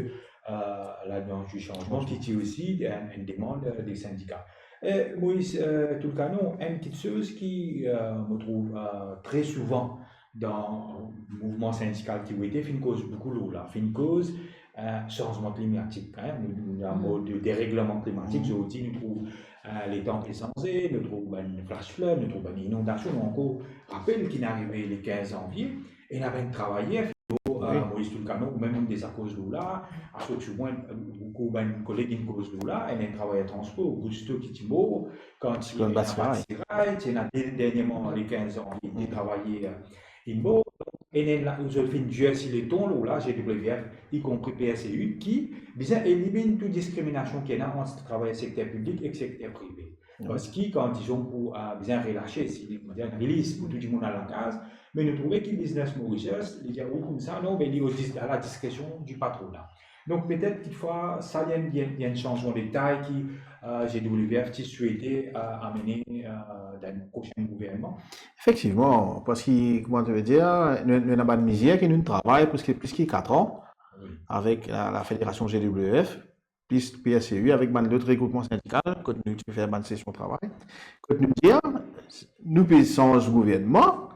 eh, Lalians di Sanzman, ki ti osi enn, enn demann, eh, de sindika. Eh, Moïse, eh, Toulcanon, enn kiksoz ki, eh, mo trouv, eh, tre souvan dan mouvman sindikal ki ou ete, finn koz boukou lor la, finn koz, eh, sanzman klimatik, hein, nou, nou, nou, mo de, deregleman klimatik, zordi nou trouv, eh, letan pe sanze, nou trouv bann flash flood, nou trouv bann inondasion, nou ankor rapel ki'nn arive le kinz zanvie, e ena bann travayer, eh, Moïse Toulcanon, ou mem deza koz lor la, asosi ou mwa, eh, boukou bann koleg inn koz lor la, ena enn travayer transpor, Augusto ki ti mor, kan ti ena Batsiray, ti ena de, dernieman le kinz zanvie, de travayer, eh, inn mor, e ena la, zot finn dir si leton lor la, G W F, ikonpri P S C U, ki bizin elimin tou diskriminasion ki ena ant travayer sekter piblik ek sekter prive. Parski kan dizon pou, eh, bizin relase, si li, kouma dir, enn release pou tou dimoun al lakaz, me nou trouve ki Business Mauritius, li dir ou koumsa, non, be li o dis-, a la diskresion di patrona. Donk, petet, kikfwa, sa, li enn, li enn, li enn sanzman de tay ki, eh, G W F ti swete, eh, amene, eh, dan enn prosenn gouvernman. Efektivman, parski, kouma ti pe dir, nou, nou ena bann mizer ki nou travay preske plis ki kat an avek la, la federasion G W F, plis P S C U, avek bann lot regroupman sindikal, kot nou ti fer bann sesion travay, kot nou dir, nou pe sanz gouvernman,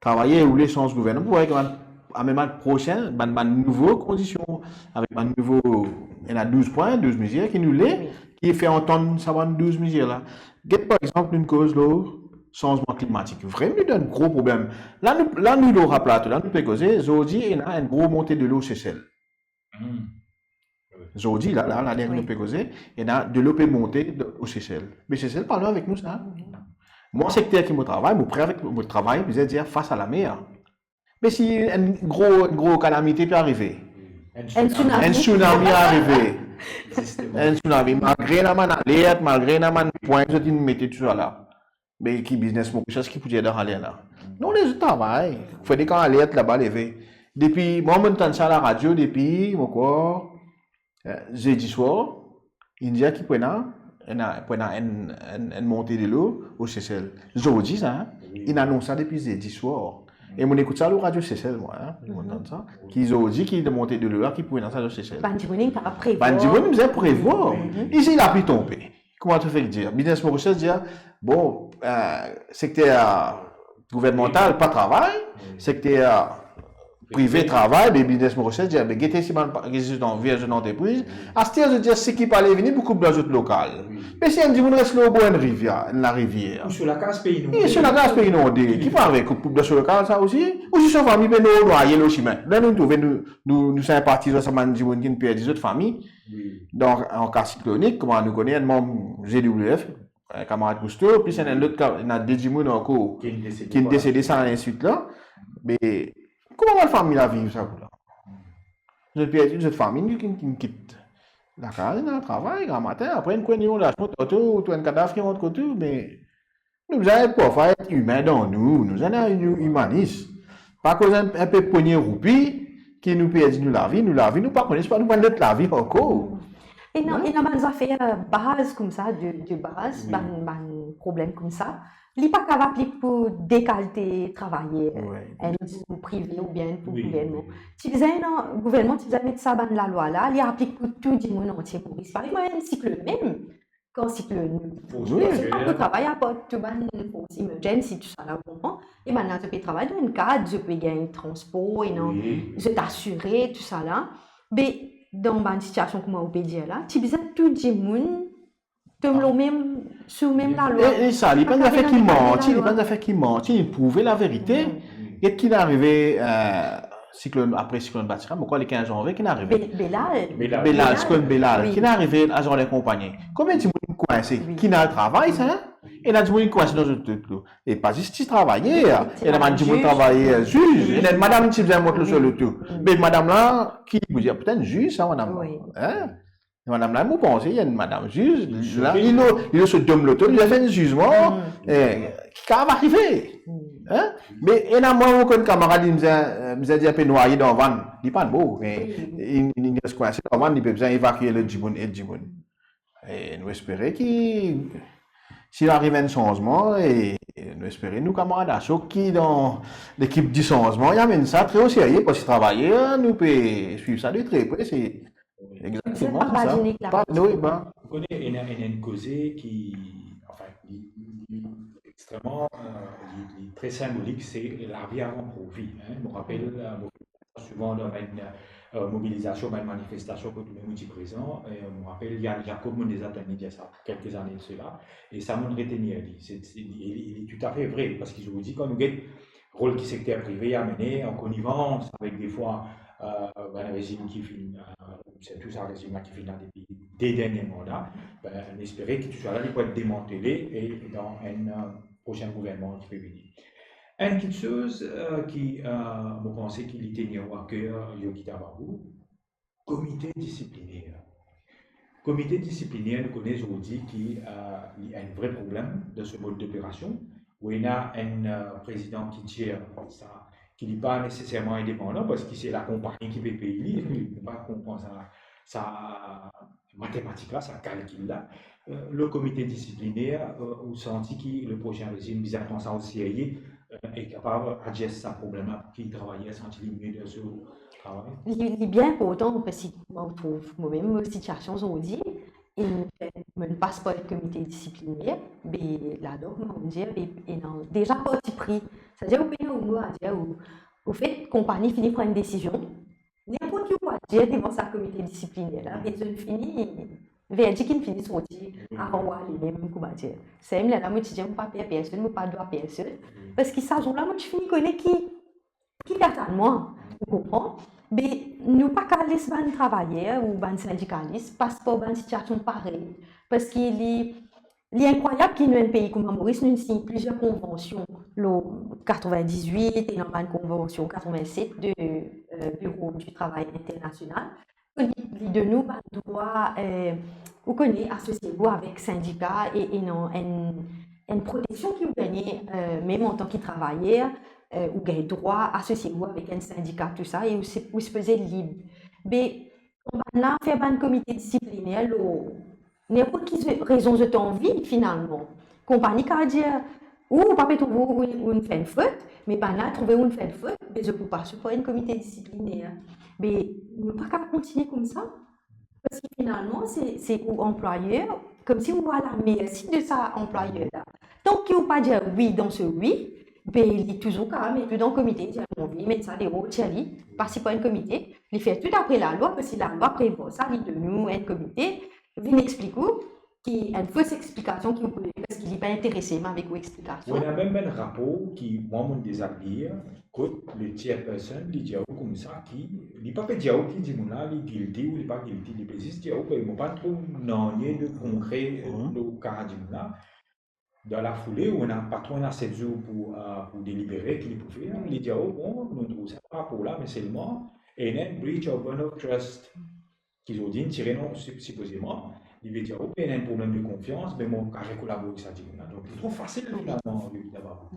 travayer oule sanz gouvernman, pou avek bann, a mem bann prosenn, bann, bann nouvo kondision, avek bann nouvo, ena douz pwin, douz mizer ki nou le, ki fer antann sa bann douz mizer la. Get, par exanp, nou koz lor sanzman klimatik. Vremem, nou dan enn gro problem. La, nou, la, nou lor plato, la, nou pe koze, zordi, ena enn gro monte delo Sesel. Zordi, la, la, la, nou pe koze, ena delo pe monte o Sesel. Me Sesel pa lwen avek nou, sa. Mwa, sekter ki mo travay, mo pre avek, mo travay, bizin dir, fas a lamer. Me si enn gro, enn gro kalamite pe arive, enn tsunami, enn tsunami arive, enn tsunami, malgre ena bann alert, malgre ena bann pwin zot inn mete tousala, me ki Business Mauritius ki pou dir dan alert la? Non, lezot travay. Fode kan alert laba leve. Depi, mwa, mo'nn tann sa laradio depi, mo krwar, eh, zedi swar, inn dir ki pou ena, ena, pou ena enn, enn, enn monte delo o Sesel. Zordi sa, hein? Inn anons sa depi zedi swar. E mo'nn ekout sa lor Radio Sesel, mwa, hein? Mo'nn tann sa. Ki zordi ki monte delo la, ki pou ena sa o Sesel. Bann dimoun inn kapav prevwar. Bann dimoun bizin prevwar. Isi, lapli tonbe. Kouma ti fek dir? Business Mauritius dir, bon, eh, sekter gouvernmantal pa travay, sekter prive travay, be Business Mauritius dir, be gete si bann pa, gete zot anvi, zot antrepriz. Aster zot dir, seki pa ale vini pou koup dan zot lokal. Me si enn dimoun res lor bor enn rivier, enn larivier. Ou so lakaz pe inonde. Ou so lakaz pe inonde. Ki pou arive, koup, koup dan so lokal sa osi? Ou si so fami pe nwaye lor simin. La nou trouve nou, nou, nou sinpatiz ar sa bann dimoun ki'nn perdi zot fami. Dan an ka siklonik, kouma nou kone, enn manm G W F, eh, kamarad Gousto, plis ena enn lot ka-, ena de dimoun ankor ki'nn desede, ki'nn desede, sa, ensinswit la. Me kouma bann fami la viv sa kou la? Zot perdi zot fami, ki'nn, ki'nn kit lakaz, ena travay, gramatin, apre enn kwenn inondasyon, tanto ou trouv enn kadav ki rant kot ou, me nou bizin parfwa et imin dan nou, nou bizin ena imanis. Pa koz enn, enn pe pogne roupi ki nou perdi nou lavi, nou lavi, nou pa kone, sipa nou pran lot lavi ankor. Ena, ena bann zafer, eh, baz koumsa, de, de baz, bann, bann problem koumsa. Li pa kav aplik pou de kalite travayer, enn pou prive oubien pou gouvernman. Ti bizin, non, gouvernman ti bizin met sa bann lalwa la, li aplik pou tou dimoun antie Moris. Parey mwa, enn siklonn mem, kan siklonn, wi, pa pou travay apar tou bann fors emergency, tousala, ou konpran? E bann la, zot pe travay dan enn kad, zot pe gagn transpor, e non, zot asire, tousala. Me dan bann sitiasion kouma ou pe dir la, ti bizin tou dimoun tom lor mem, sou mem lalwa. E, e sa, li pa enn zafer ki manti, li pa enn zafer ki manti, li prouve laverite. Get ki'nn arive, eh, siklonn, apre siklonn Batsirai, mo krwar le kinz zanvie ki'nn arive. Be-, Belal. Belal, siklonn Belal, ki'nn arive Lazarn et Compagnie. Konbien dimoun inn kwinse? Ki'nn al travay, sa, en? Ena dimoun inn kwinse dan zot, zot, zot. E pa zis ti travayer, ena bann dimoun travayer, ziz, ena enn madam ti bizin mont lor so loto. Me madam la, ki pou dir, petet ziz, sa, madam la. En? Madam la, mo panse, li enn madam ziz, la, li lor, li lor so dom loto, li fer enn zizman, eh, ki kav arive. En? Me ena mwa, mo konn kamarad, li bizin, bizin dir pe nwaye dan vann, li pa'nn mor, me li, li, li res kwinse dan vann, li pe bizin evakie lot dimoun, ed dimoun. E nou espere ki, si ariv enn sanzman, e nou espere nou kamarad Ashok ki dan lekip di sanzman, li amenn sa tre o serye, parski travayer, nou pe swiv sa de tre pre, se Wi. Exakteman, se sa. Pa, wi, ba. Ou kone, ena, ena enn koze ki, anfin, li, li, li extreman, eh, li, li tre sinbolik, se lavi avan profi, en. Mo rapel, eh, mo fer sa souvan dan bann, eh, mobilizasion, bann manifestasion kot nou ti prezan. E mo rapel Yann Jacob, mo'nn deza tann li dir sa kelke zane de sela. E sa mo'nn retenir li. Se, se, li, li, li toutafe vre, parski zordi, kan nou get rol ki sekter prive amene an konivans avek defwa, eh, bann rezim ki finn, eh, sirtou sa rezim la ki finn la depi de dernie manda, be, nou espere ki tousala li pou et demantele e dan enn, eh, prosin gouvernman ki pe vini. Enn kiksoz, eh, ki, eh, mo panse ki li tenir ou aker, Yogita Babu, komite disipliner. Komite disipliner, nou kone zordi ki, eh, li enn vre problem dan se mod doperasion, ou ena enn, eh, prezidan ki dir sa, ki li pa neseserman indepandan, parski se lakonpagni ki pe pey li, nou pa konpran sa, sa matematik la, sa kalkil la. Eh, le komite disipliner, eh, ou santi ki le prosin rezim bizin pran sa o serye, eh, e kapav adres sa problem la pou ki travayer santi li mie dan so travay? Li, li bien inportan, parski mwa, ou trouv, mo mem mo sitiasion zordi, e mo pas par komite disipliner, be ladan, kouma dir, e, ena deza parti pri. Savedir ou pena ou mo a dir, ou, ou fer konpagni fini pran enn desizion, ninport ki ou pou dir devan sa komite disipliner la, be zot fini, verdik inn fini sorti avan ou ale mem, kouma dir. Samem lerla mo ti dir, mo pa per personn, mo pa dwa personn, parski sa zour la mo ti fini kone ki, ki atann mwa, ou konpran? Be nou pa kav les bann travayer ou bann sindikalis pas par bann sitiasion parey, parski li, li inkrwayab ki nou enn pei kouma Moris, nou sign plizier konvansion, lor katrevin-diz-wit, ena bann konvansion katrevin-set de, eh, Biro di Travay Internasional. Li, li donn ou bann drwa, eh, ou kone, asosie ou avek sindika e, e ena enn, enn proteksion ki ou gagne, eh, mem antan ki travayer, eh, ou gagn drwa asosie ou avek enn sindika, tousa, e ou si-, ou sipoze lib. Be kan bann la fer bann komite disipliner lor ninport ki ze-, rezon zot anvi, finalman, konpagni kav dir, ou, ou pa pe trouve ou, ou, ou'nn fer enn fot, me bann la trouve ou'nn fer enn fot, be zot pou pas ou par enn komite disipliner. Be nou pa kav kontigne koumsa, parski finalman, se, se ou anplwayer, koumsi ou a lamersi de sa anplwayer la. Tanki ou pa dir wi dan se wi, be li touzour kav met ou dan komite, dir, mo anvi met sa deor, tir li, pas li par enn komite, li fer tou dapre lalwa, parski lalwa prevwar sa, li donn ou enn komite, vinn explik ou, ki enn fos explikasion ki ou pou, parski li pa interese mem avek ou explikasion. Wi, ena mem enn rapor ki mwa, mo'nn deza lir, kot le chairperson, li dir ou koumsa ki, li pa pe dir ou ki dimoun la, li guilty ou li pa guilty, li pe zis dir ou, be, mo pa trouv nanye de konkre, eh, lor ka dimoun la. dan lafoule, ou ena, patron ena set zour pou, euh, pou delibere ki li pou fer, li dir, "Oh, bon, nou trouv sa par rapor la, me selman, ena enn breach of bond of trust." Ki zordi inn tire non, si-, sipozeman, li ve dir, "Ok, ena enn problem de konfians, me mo kapav kolabor ek sa dimoun la." Donk, li tro fasil, finalman, li, li ava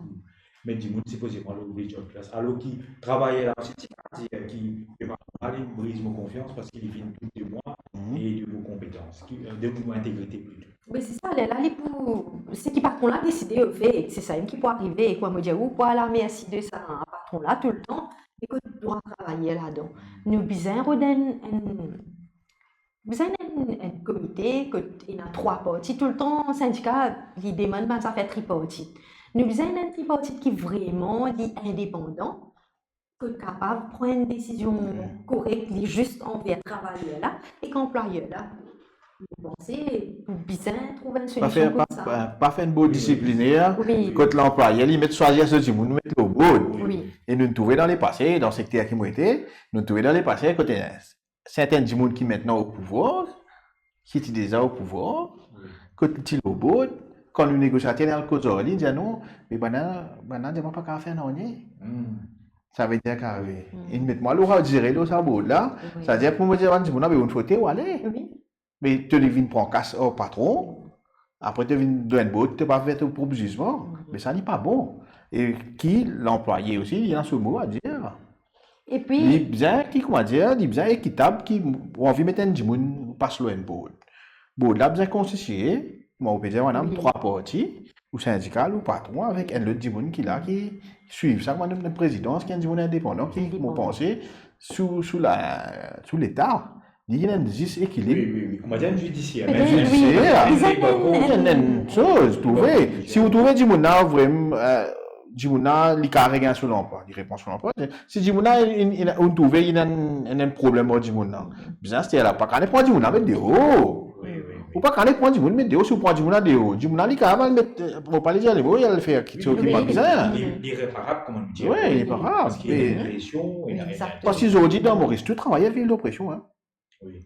met dimoun sipozeman lor breach of trust, alor ki travayer la osi, ti kapav dir ki, "Patron la, li briz mo konfians parski li finn dout de mwa e de mo konpetans, ki, euh, de mo integrite plito." Me se sa, lerla, li pou, seki patron la deside, ou fer, se sa mem ki pou arive, e kouma mo dir, ou pou al mersi de sa patron la toultan, e kot drwa travayer ladan. Nou bizin rod enn, enn, bizin enn, enn komite kot ena trwa parti. Toultan, sindika, li demann bann zafer tripartit. Nou bizin enn tripartit ki vreman, li indepandan, ki kapav pran enn desizion korek, li zis anver travayer la ek anplwayer la. Mo panse, nou bizin trouv enn solision koumsa. Pa fer, pa, pa, pa fer enn board disipliner, wi, kot lanplwayer, li met swazir so dimoun, li met lor board. Wi. E nou trouve dan lepase, dan sekter ki mo ete, nou trouve dan lepase, kot serten dimoun ki aster o pouvwar, ki ti deza o pouvwar, wi, kot ti lor board, kan nou negosiater, al koz ar li, dir, "Non, me bann la, bann la dir mwa pa kapav fer nanye." Hmm. Savedir ki arive. Hmm. Inn met mwa lor, dire lor sa board la, wi, savedir pou mo dir bann dimoun la, "Be, ou finn fote, ou ale." Wi. Me to vinn pran kas ar patron, apre to vinn donn board, to pa fer to prop zizman, mhm, me sa li pa bon. E ki lanplwaye osi, li ena so mo a dir. Epi li bizin ki, kouma dir, li bizin ekitab, ki ou anvi met enn dimoun pas lor enn board. Board la bizin konstitie, kouma ou pe dir, madam, wi, trwa parti, ou sindikal, ou patron, avek enn lot dimoun ki la, ki swiv sa, kouma enn prezidans, ki enn dimoun indepandan, ki, indepandan, mo panse, sou, sou la, sou Leta. Li ena enn zis ekilib. Wi, wi, wi. Kouma dir, enn zidisier. Petret, wi. Enn zidisier. Bizin enn, enn, enn soz, trouve. Wi. Si ou trouve dimoun la, vrem, euh, dimoun la, li kapav regagn so lanplwa, li repran so lanplwa. Si dimoun la, inn, inn, inn, ou trouve ena enn, enn, enn problem ar dimoun la, bizin, se la, pa kapav pran dimoun la, met deor. Wi, wi, wi. Ou pa kapav pran dimoun, met deor, si ou pran dimoun la deor. Dimoun la, li kapav al met, euh, mo pa le dir, li, li al fer kiksoz ki pa bizin. Li, li, li reparab, kouma nou dir. Wi, li reparab. Parski ena enn presion, ena, ena, egzakteman. Parski zordi, dan Moris, tou travayer viv lopresion, hein. Wi.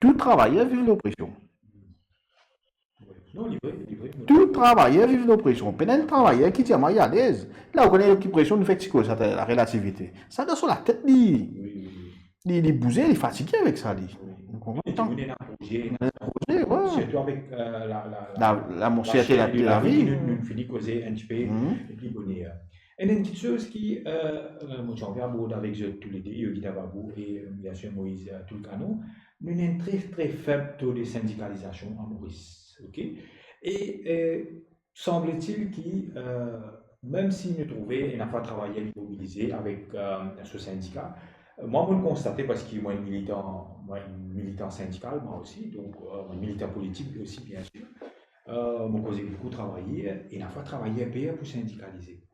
Tou travayer viv lopresion. Wi. Non, li vre, li vre. Tou travayer viv lopresion. Pena enn travayer ki dir mwa li alez. La, ou kone ki presion, nou fer ti koz sa, larelativite. Sa dan so latet, li, wi, wi, wi, li, li bouze, li fatige avek sa, li. Wi. Ou konpran? Ena proze, ena proze, wi. Sirtou avek, euh, la, la, la, la, la chère de la vie, ki nou, nou fini koze enn tipe pli boner. Enn, enn kiksoz ki, euh, euh, mo ti anvi abord avek zot toulede, Yogi Dababou e, euh, biensir Moïse, euh, Tulkano, nou ena enn tre, tre feb to de sindikalizasion an Moris, ok? E, euh, sanble-t-il ki, euh, mem si nou trouve ena fwa travayer li mobilize avek, euh, so sindika, euh, mwa, mo konstate, parski mwa enn militan, mwa enn militan sindikal, mwa osi, donk, euh, militan politik osi, biensir, euh, mo koze boukou travayer, e ena fwa travayer per pou sindikalize.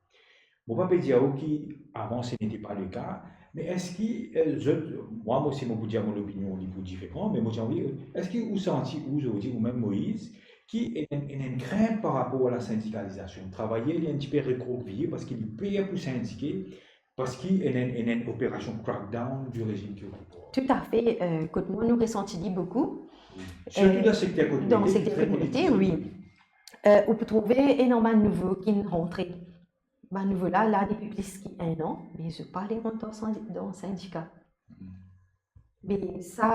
Mo pa pe dir ou ki avan ce n'était pas le cas, me eski, euh, zot, mwa, mo, si mo pou dir mo lopinion, li pou diferan, me mo ti anvi, eski ou santi ou zordi, ou mem Moïse, ki ena, ena enn krint par rapor a la sindikalizasion? Travayer, li enn tipe rekrokviye parski li per pou sindike, parski ena, ena enn operasion crackdown du régime ki o pouvwar. Toutafe, euh, kot mwa nou resanti li boukou. Wi. Sirtou, euh, dan sekter kot nou ete, dan sekter kot nou ete, wi. Euh, ou pou trouve ena bann nouvo ki rantre. Bann nouvo la, la depi plis ki enn an, me zot pa le rant dan sindi-, dan sindika. Hmm. Me sa,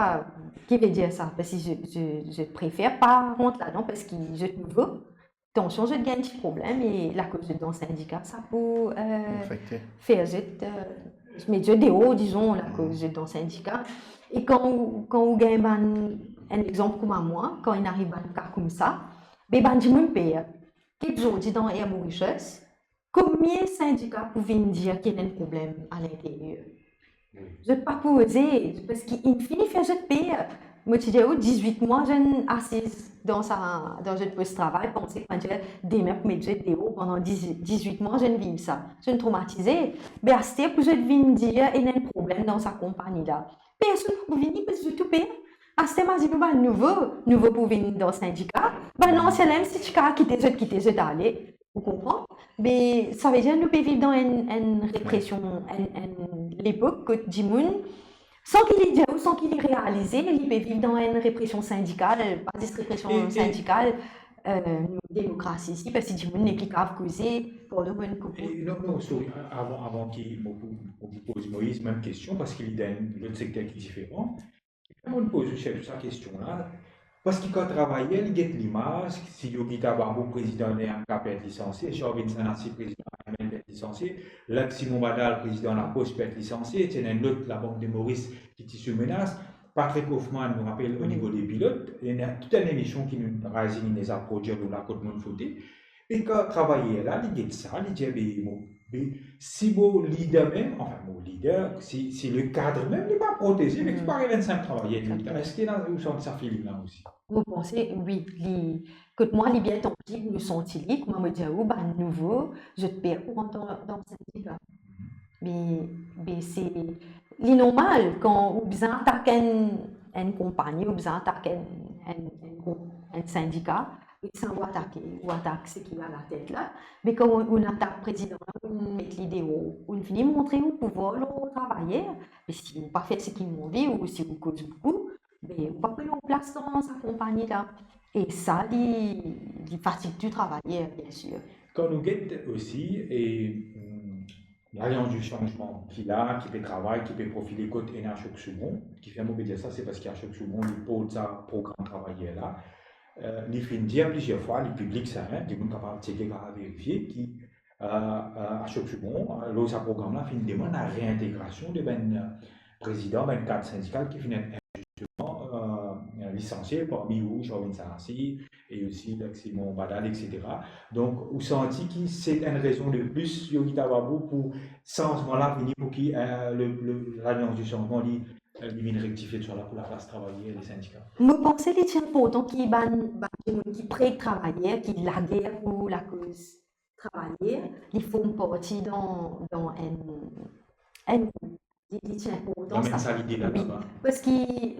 ki ve dir sa? Parski zot, zot, zot prefer pa rant ladan parski zot nouvo. Atansion, zot gagn ti problem e lakoz zot dan sindika, sa pou, euh, fer zot, euh, met zot deor, dizon, lakoz zot dan sindika. E kan ou, kan ou gagn bann, enn lexanp kouma mwa, kan inn ariv bann ka koumsa, be bann dimoun per. Ki zordi dan Air Mauritius, konbien sindika pou vinn dir ki ena enn problem a linterier? Wi. Zot pa pou oze, parski inn fini fer zot per. Mo ti dir ou, dizwit mwa zot inn asiz dan sa, dan zot pos travay, panse, kouma dir, demin pou met zot deor, pandan diz, dizwit mwa zot inn viv sa. Zot inn tromatize. Be aster pou zot vinn dir ena enn problem dan sa konpani la, personn pa pou vini, parski zot tou per. Aster, mo dir pou bann nouvo, nouvo pou vinn dan sindika, bann ansien la, mem si ti kapav kite zot, kite zot ale. Ou konpran? Me sa ve dir nou pe viv dan enn, enn represion, enn, enn lepok kot dimoun, san ki li dir ou san ki li realize, li pe viv dan enn represion sindikal, pa zis represion sindikal, eh, nou demokrasi isi, parski dimoun nepli kav koze, pardon, mo enn koup. E non, non, sorry, a-, avan, avan ki mo pou, mo pou poz Moïse mem kestion, parski li dan enn lot sekter ki diferan. Kan mo poz ou sef sa kestion la, parski kan travayer li get limaz, si Yogita Babu prezidan N R K pert lisansie, Charvin Sanasi prezidan A M L pert lisansie, Luc Simon Badal prezidan Lapost pert lisansie, ti ena enn lot Labank de Moris ki ti sou menas, Patrick Hoffmann, nou rapel, o nivo de pilot, ena tou enn emision ki nou, Rising Indeza prodwir, nou la kot monn fote. E kan travayer la, li get sa, li dir, be, mo, be, si mo lider mem, anfin, mo lider, si, si le kad mem, li pa proteze, me ki pou ariv enn sinp travayer, eski ena, ou santi sa feeling la osi? Mo panse, wi, li, kot mwa, li bien tanzib, nou santi li, kouma mo dir ou, bann nouvo, zot per pou rant dan, dan sindika. Me, me se, li normal, kan ou bizin atak enn, enn konpagni, ou bizin atak enn, enn, enn group, enn sindika, e sa ou atake, ou atak seki alatet la. Me kan ou, ou atak prezidan la, ou met li deor, ou fini montre ou pouvwar lor travayer, me si ou pa fer seki ou anvi, ou si ou koz boukou, be, ou pa pou ena plas dan sa konpagni la. E sa, li, li fatig tou travayer, biensir. Kan nou get osi, e, hmm, Lalians di Sanzman ki la, ki pe travay, ki pe profile kot ena Ashok Soubhon, kifer mo pe dir sa, se parski Ashok Soubhon, li port sa program travayer la. Eh, li finn dir plizier fwa, li piblik sa, hein, dimoun kapav tcheke, kapav verifie, ki, eh, eh, Ashok Soubhon, eh, lor sa program la, finn demann lareintegrasion de bann, eh, prezidan, bann kad sindikal ki finn injistement, eh, lisansie, parmi ou, Charvin Sanasi, e osi Luc Simon Badal, et cetera. Donk, ou santi ki se enn rezon de plis, Yogita Babu, pou sanzman la vini, pou ki, eh, le, le, Lalians di Sanzman, li, eh, li vinn rektifie tou sa la pou laplas travayer e sindika? Mo panse li ti inportan ki bann, bann dimoun ki pre travayer, ki lager pou lakoz travayer, li form parti dan, dan enn, enn group. Li, li ti inportan sa. Wi. Parski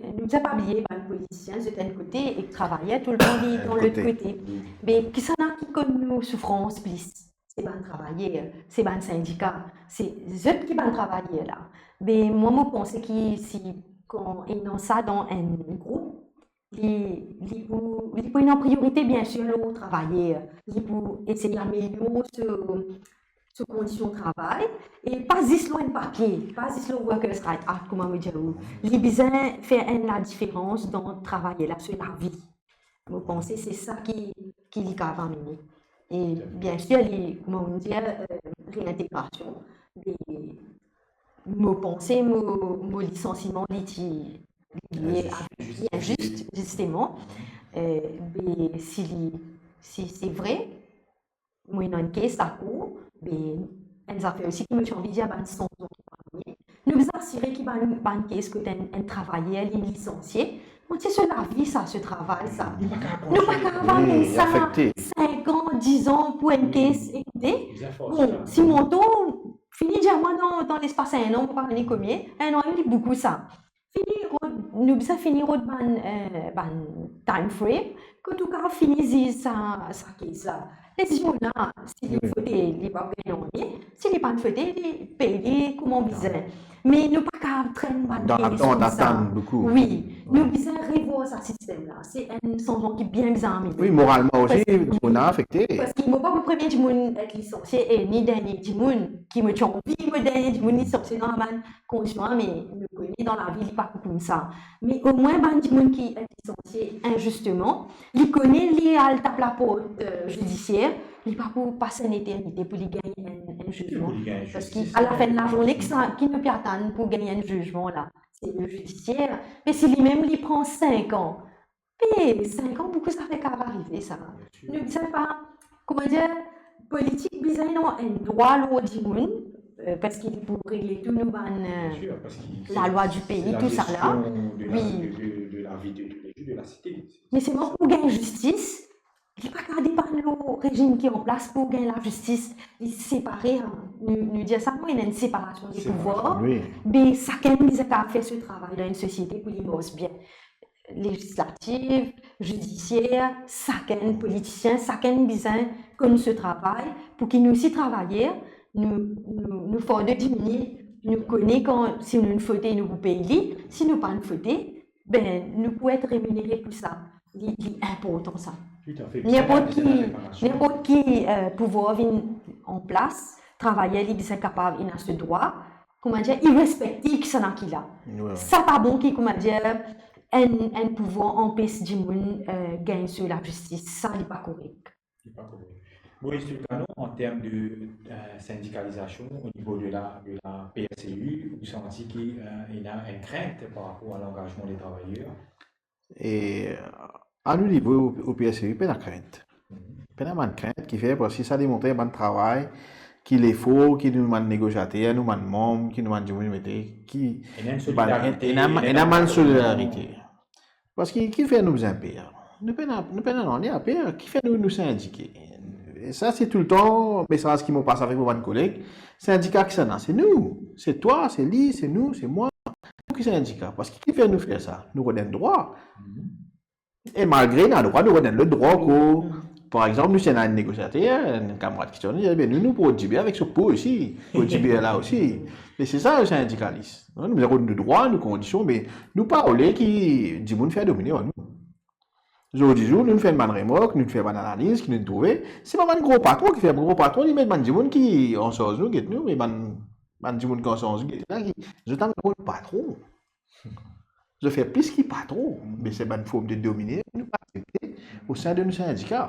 nou bizin pa bliye, bann politisien, zot enn kote, ek travayer, toultan li dan lot kote. Wi. Me kisannla ki konn nou soufrans plis? Se bann travayer, se bann sindika, se zot ki bann travayer la. Me mwa, mo panse ki si kan ena sa dan enn group, li, li pou, li pou ena priorite, biensir, lor travayer. Li pou esey amelior so, so kondision travay, e pa zis lor enn papie, pa zis lor Workers' Rights Act, kouma mo dir ou. Li bizin fer enn ladiferans dan travayer la, so lavi. Mo panse se sa ki, ki li kapav amene. E biensir, li, kouma nou dir, eh, reintegrasion. Me mo panse mo, mo lisansiman, li ti, li, li inzis, zisteman. Eh, me si li, si se vre, mo ena enn kes lakour, me enn zafer osi ki mo ti anvi dir, bann sanzman ki pou vini, nou bizin asire ki bann, bann kes kot enn, enn travayer, li lisansie, mo ti so lavi sa, so travay sa. Nou pa kapav atann sa sink an, diz an pou enn kes, ekoute. Bon, si montan, fini dir mwa dan, dan lespas enn an, mo pa kone komie, enn an, li boukou sa. Fini rod, nou bizin fini rod bann, eh, bann time frame, kot ou kapav fini ziz sa, sa kes la. Leziouna, si li fote, li pa gagn nanye, si li pa fote, li pey li kouma bizin. Me nou pa kapav trenn bann kes koumsa. Wi, nou bizin revwar sa sistem la. Se enn sanzman ki bien bizin amene. Wi, moralman osi, nou afekte. Parski mo pa pou premie dimoun et lisansie e ni dernie dimoun ki mo ti anvi mo dernie dimoun lisansie dan bann kondision, me nou kone dan lavi li pa pou koumsa. Me omwin bann dimoun ki et lisansie inzisteman, li kone li al tap laport, eh, zidisier, li pa pou pas enn eternite pou li gagn enn, enn zizman. Parski a lafen lazourne, ki sa, ki nou pe atann pou gagn enn zizman la? Se le zidisier. Me si limem li pran sink an, Pe, sink an, boukou zafer kapav arive sa. Nou bizin pa, kouma dir, politik bizin ena enn drwa lor dimoun, eh, parski li pou regle tou nou bann, eh, lalwa di pei, tou sa la. Wi. Me selman pou gagn zistis, li pa kapav depann lor rezim ki an plas pou gagn lazistis. Li separe, hein. Nou, nou dir sa, nou ena enn separasion de pouvwar. Me sakenn bizin kapav fer so travay dan enn sosiete pou li mars bien. Lezislatif, zidisier, sakenn politisien, sakenn bizin konn so travay, pou ki nou osi travayer, nou, nou, nou for de diminie, nou kone kan, si nou fote, nou pou pey li, si nou pa fote, be, nou pou et reminere pou sa. Li, li inportan sa. Wi, toutafe. Ninport ki, ninport ki, euh, pouvwar vinn an plas, travayer li bizin kapav ena so drwa, koumadir, li respekte kisannla ki la. Wi. Sa pa bon ki, koumadir, enn, enn pouvwar anpes dimoun, euh, gagn so lazistis. Sa, li pa korek. Li pa korek. Moïse Tulcanon, an term de, euh, sindikalizasion, o nivo de la, de la P S C U, ou santi ki, euh, ena enn krint par rapor a langazman de travayer? E, a nou nivo, o, o P S C U, pena krint. Mhm. Pena bann krint ki fer, parski sa demontre bann travay, ki lefor, ki nou bann negosiater, nou bann manm, ki nou bann dimoun mete, ki ena enn bann, solidarite, ena, ena ena bann bann solidarite. Parski ki fer nou bizin per? Nou pena, nou pena nanye a per, ki fer nou, nou sindike? E sa, se toultan mesaz ki mo pas avek mo bann koleg. Sindika kisannla, se nou, se twa, se li, se nou, se mwa. Nou ki sindika, parski ki fer nou fer sa? Nou rod enn drwa. Mhm. E malgre nou ena drwa, nou rod enn lot drwa ankor. Mhm. Par exanp, nou, si ena enn negosiater, enn kamarad ki tonn, li dir, "Be nou, nou pou rod diber avek so po osi, pou rod diber la osi." Me se sa, sindikalis. Nou bizin rod nou drwa, nou kondision, me nou pa oule ki dimoun fer domine ar nou. Zordi zour, nou fer bann remark, nou fer bann analiz ki nou trouve, se pa bann gro patron ki fer, gro patron, li met bann dimoun ki ansarz nou, get nou, me bann, bann dimoun ki ansarz nou, get la, ki, zot amenn rol patron. Zot fer plis ki patron, me se bann form de domine, nou pa aksepte o sin de nou sindika.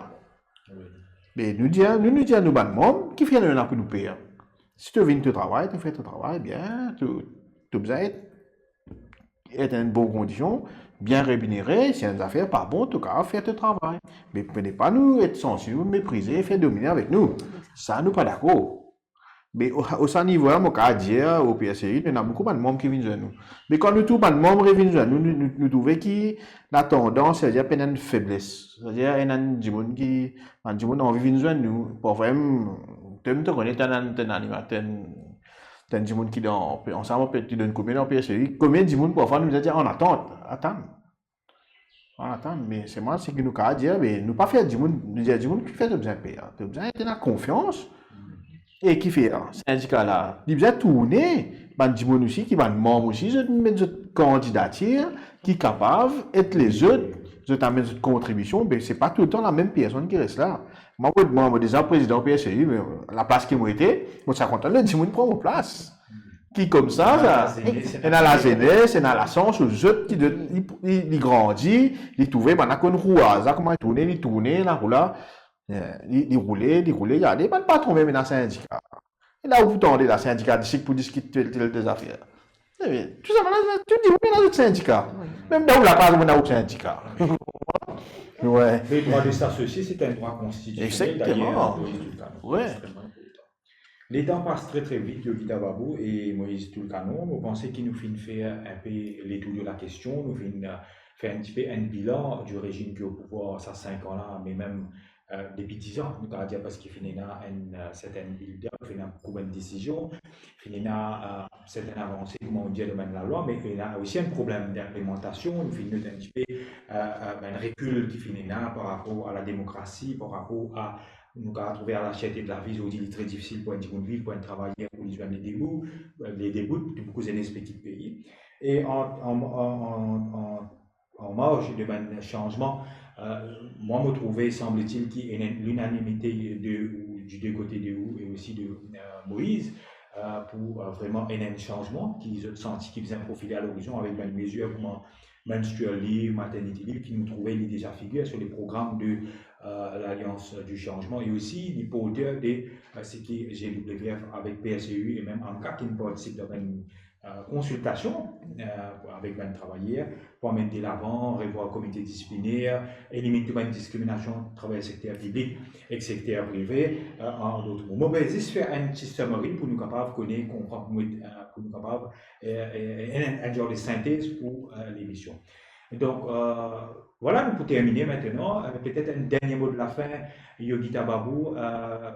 Wi. Me nou dir, nou, nou dir nou bann manm, ki fer nou ena pou nou per? Si to vinn to travay, to fer to travay bien, to, to bizin et, et enn bon kondision, bien reminere, si enn zafer pa bon, to kapav fer to travay. Me, me pa nou et santi nou meprize, fer domine avek nou. Sa, nou pa dakor. Me o, o sa nivo la, mo kapav dir, o P S C U, ena boukou bann manm ki vinn zwenn nou. Me kan nou trouv bann manm revinn zwenn nou, nou, nou, nou trouve ki ena tandans, setadir pena enn febles. Setadir ena enn dimoun ki, bann dimoun anvi vinn zwenn nou. Parfwa mem, to mem to kone, to enn, to enn animater, to enn, to enn dimoun ki dan, ansam, pe, ki donn koudme dan P S C U. Konbien dimoun parfwa nou dir, an atant, atann. An atann, me selman seki nou kapav dir, be nou pa fer dimoun, nou dir dimoun ki fer to bizin per, to bizin ena konfians. E ki fer sindika la, li bizin tourne, bann dimoun osi, ki bann manm osi, zot met zot kandidatir, ki kapav et lezot, zot amenn zot kontribision, be se pa toultan lamem personn ki res la. Mwa, mo, mwa, mo deza prezidan P S C U, me laplas ki mo ete, mo ti a kontan, dimoun pran mo plas. Ki koumsa, ena sa, lazenes, ena lazenes, ena lasans, zot ki, li, li, li grandi, li trouve, bann la konn rou aza, kouma li tourne, li tourne, larou la, eh, li, li roule, li roule, gade, bann patron mem ena sindika. E la ou pou tande la, sindika disik pou diskit tel, tel, tel zafer. Eh, tou sa, bann la, tou dimoun ena zot sindika. Wi. Mem dan ou lakaz, ou ena ou sindika. Wi. Ledrwa de s'associer, c'est un droit constitutionnel, d'ailleurs, Moïse Tulcanon. Exactement. Wi. Extrêmement important. Letan pas tre, tre vit, Yogita Babou e Moïse Tulcanon, mo panse ki nou finn fer enpe letour de la kestion, nou finn, euh, fer enn tipe enn bilan di rezim ki o pouvwar sa sink an la, me mem, euh, depi diz an, nou kapav dir, parski finn ena enn, euh, sertenn build-up, finn ena boukou bann desizion, finn ena, euh, sertenn avanse, kouma nou dir, dan domenn lalwa, me ena osi enn problem dinplimantasion, nou finn not enn tipe, euh, euh, bann rekil ki finn ena par rapor a lademokrasi, par rapor a nou kapav trouve a lacherte de lavi, zordi li tre difisil pou enn dimoun viv, pou enn travayer, pou li zwenn ledebout, ledebout, boukou zenes pe kit pei. E an, an, an, an, an, an marz de bann sanzman, euh, mwa, mo trouve, sanble-t-il, ki ena linanimite de, di de kote de ou e osi de, euh, Moïse, euh, pou, euh, vreman ena enn sanzman ki zot santi ki bizin profile a lorizon avek bann mezir kouma menstrual leave, maternity leave, ki nou trouve li deza figir sur le program de, euh, l'Alliance du Changement, e osi li porter de, euh, seki G W F avek P S C U e mem AMCA ki partisip dan bann, euh, konsiltasion, euh, avek bann travayer pou amenn de lavan, revwar komite disipliner, elimin tou bann diskriminasion atraver sekter piblik ek sekter prive, euh, an lot mo. Mo pe zis fer enn ti summary pou nou kapav kone, konpran, pou nou, euh, pou nou kapav e, e, e, enn, enn zanr de sintez pou, euh, lemision. Donk, euh, vwala, nou pou termine aster, euh, petet enn dernie mo de lafin, Yogita Babou, euh,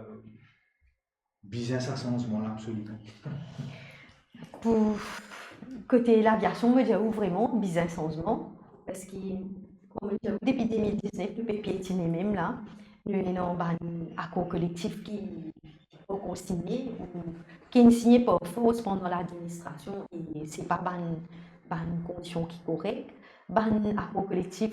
bizin sa sanzman la absoliman. Pou kote laviasion, mo dir ou vreman bizin sanzman, parski, kouma mo dir ou, depi de mil diznef, nou pe pietine mem la, nou ena bann akor kolektif ki, ki pankor signe, ou ki inn signe par fors pandan ladministrasion, e se pa bann, bann kondision ki korek. Bann akor kolektif,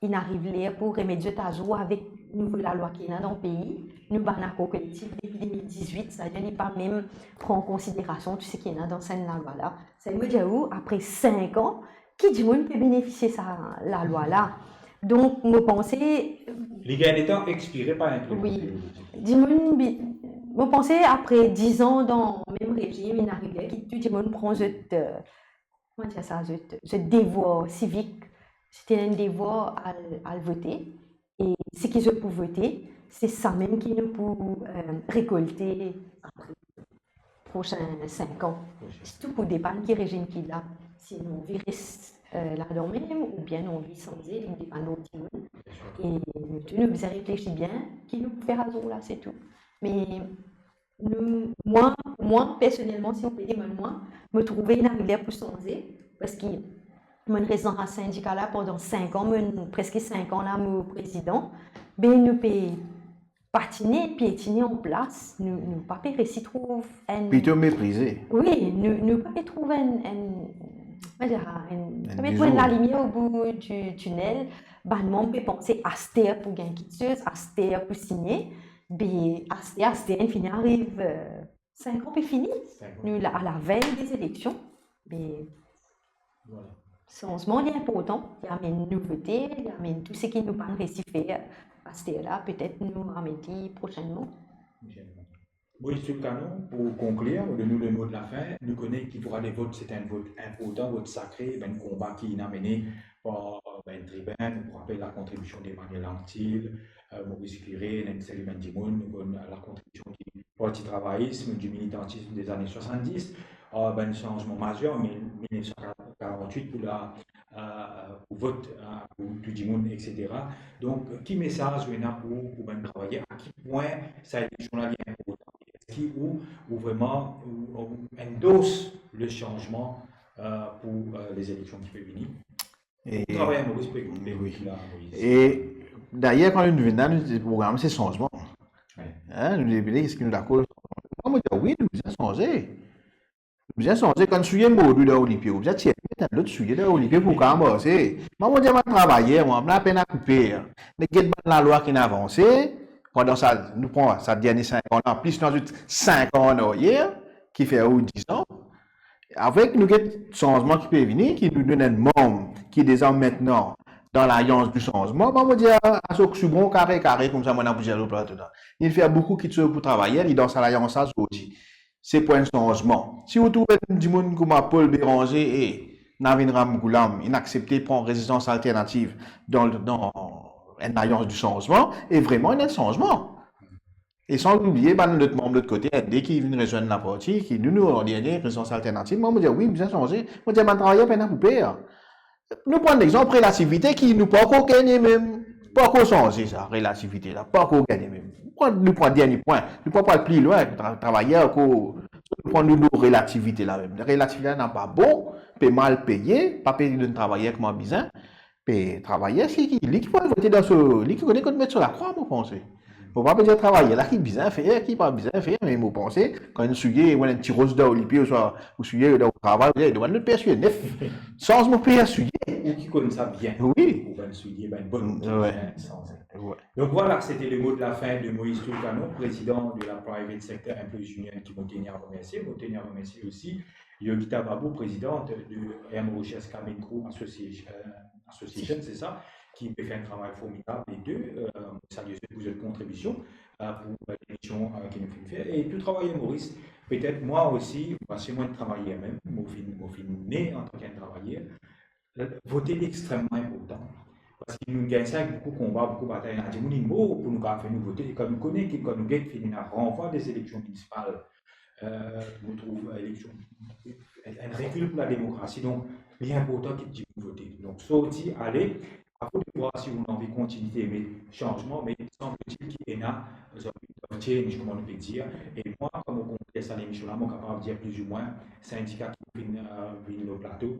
inn ariv ler pou remet zot azour avek nouvo lalwa ki ena dan pei. Nou bann akor kolektif depi de mil dizwit, savedir li pa mem pran an konsiderasion tou seki ena dan sa lalwa la. Sa mo dir ou, apre sink an, ki dimoun pe benefisie sa lalwa la? Donk, mo panse Li gagn letan expire par enn... Wi. Dimoun bi-, mo panse apre diz an dan mem rezim, inn arive ki tou dimoun pran zot, eh, kouma dir sa, zot, zot devwar sivik. Zot ena enn devwar al, al vote. E seki zot pou vote, se samem ki nou pou, eh, rekolte apre prosin sink an. Sirtou pou depann ki rezim ki la. Si nou anvi res, eh, ladan mem, oubien nou anvi sanze, li depann lor dimoun. E nou tou, nou bizin reflesi bien ki nou pou fer azour la, se tou. Me nou, mwa, mwa, personelman, si ou pe demann mwa, mo trouve inn arive ler pou sanze, parski mo res dan sa sindika la pandan sink an, mo, preske sink an la, mo prezidan. Be nou pe patine, pietine an plas, nou, nou pa pe resi trouv enn... Plito meprize. Wi, nou, nou pa pe trouv enn, enn, kouma dir, enn, Enn pa pe trouv enn lizon. Lalimier o bout di tinel. Bann manm pe panse aster pou gagn kiksoz, aster pou signe. Be aster, aster inn fini ariv, eh, sink an pe fini. Sink an. Nou la, a lavey de zeleksion. Be Vwala. Sanzman, li inportan. Li amenn nouvote, li amenn tou seki nou pa'nn resi fer aster la, petet nou amenn li prosennman. Moïse Tulcanon, pou konklir, donn nou le mo de la fin. Nou kone ki drwa de vot, se enn vot inportan, vot sakre, bann konba ki inn amene par bann tribin, nou rapel lakontribision de Emmanuel Anctil, eh, Maurice Curé, ena enn seri bann dimoun, nou konn lakontribision ki Parti Travayis, di militantism de zane swasanndis, eh, bann sanzman mazer, mil, mil nef san karant-wit pou la, eh, pou vot, eh, pou tou dimoun, et cetera. Donk, ki mesaz ou ena pou, pou bann travayer? A ki pwin sa eleksion la li inportan? Eski ou, ou vreman, ou, ou endorse le sanzman, eh, pou, eh, les eleksion ki pe vini? E travayer Moris pou ekout, wi, ekout la, Moïse. E dayer, kan nou vinn la, nou ti programe se sanzman. Wi. Hein, nou dir, eski nou dakor? Mwa, mo dir, wi, nou bizin sanze. Nou bizin sanze. Kan souye mordi dan ou lipie, ou bizin tir, met enn lot souye dan ou lipie pou kapav marse. Mwa, mo dir, mwa, travayer, mwa, mo lapenn a koupe. Me get bann lalwa ki inn avanse, pandan sa, nou pran sa dernie sink an la, plis nou azout sink an an aryer, ki fer ou diz an. Avek nou get sanzman ki pe vini, ki nou donn enn manm ki deza aster dan Lalians di Sanzman, mwa, mo dir, aso ki sou bon kare kare koumsa, mwa, ena plizier lor plato la. Li fer boukou kiksoz pou travayer, li dan sa lalians la zordi. Se pou enn sanzman. Si ou trouv enn dimoun kouma Paul Bérenger e Navin Ramgoolam, inn aksepte pran rezidans alternativ dan, dan enn Lalians di Sanzman, e vreman enn sanzman. E san oubliye bann lot manm lot kote, enn de ki vinn rezwenn laparti, ki nou, nou, an dernie, Rezistans Alternativ. Mwa, mo dir, wi, bizin sanze. Mo dir, bann travayer pena pou per. Nou pran lexanp relativite ki nou pankor gagne mem. Pankor sanze sa, relativite la. Pankor gagne mem. Pran, nou pran dernie pwin. Nou pa pou al pli lwin, tra-, travayer ankor. Nou pran nou, nou relativite la mem. Relativite la napa bon, pe mal peye, pa pe donn travayer kouma bizin. Pe travayer, se ki, li ki pou al vote dan so, li ki kone kot met so lakrwa, mo panse. Mo pa pe dir travayer la ki bizin fer, ki pa bizin fer, me mo panse, kan inn souye, ou enn ti ros dan ou lipie, ouswa ou souye dan ou travay, ou dir, demann lot per souye nef. Sanz mo per souye. Ou ki konn sa bien. Wi. Ou bann souye, bann bonn, wi, bien sanze. Wi. Donc voilà, c'était le mot de la fin de Moïse Tulcanon, président de la Private Sector Employees Union, ki mo teni a remersie. Mo teni a remersie osi Yogita Babu, présidente de M Recherche Cabin Crew Association, euh, Association, c'est ça, ki pe fer enn travay formidab, les deux. Euh, mo salie zot pou zot kontribision, euh, pou, euh, lemision, euh, ki nou finn fer. E tou travayer Moris, petet mwa osi, parski mwa travayer mem, mo finn, mo finn ne antan ki enn travayer, euh, vote li extrememan inportan. Parski nou gagn sa avek boukou konba, boukou batay, ena dimoun inn mor pou nou kapav fer nou vote. E kan nou kone ki, kan nou get finn ena ranvwa de zeleksion minisipal, euh, nou trouv eleksion, enn rekil pou lademokrasi. Donk, li inportan ki dimoun vote. Donk, sorti, ale, a vou de vwar si ou anvi kontinite, me sanzman, me sanble-t-il ki ena, zot anvi change, kouma nou pe dir. E mwa, kan mo konplet sa lemision la, mo kapav dir plizoumwin sindika ki vinn, euh, vinn lor plato,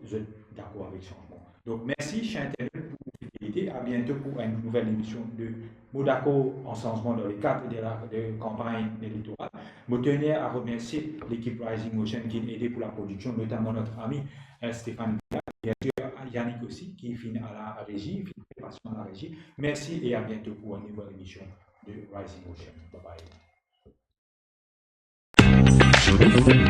zot dakor avek sanzman. Donk, mersi, cher internaute, pou fidelite. A biento pou enn nouvel emision de Mo Dakor an Sanzman dan le kad de la, de kanpagn elektoral. Mo teni a remersie lekip Rising Motion ki inn ede pou laprodiksion, notaman nout ami, euh, Stéphane Villard. Bien sûr, Yannick aussi, qui finit à la régie, qui fait passion à la régie. Merci et à bientôt pour une nouvelle émission de Rising Ocean. Bye bye.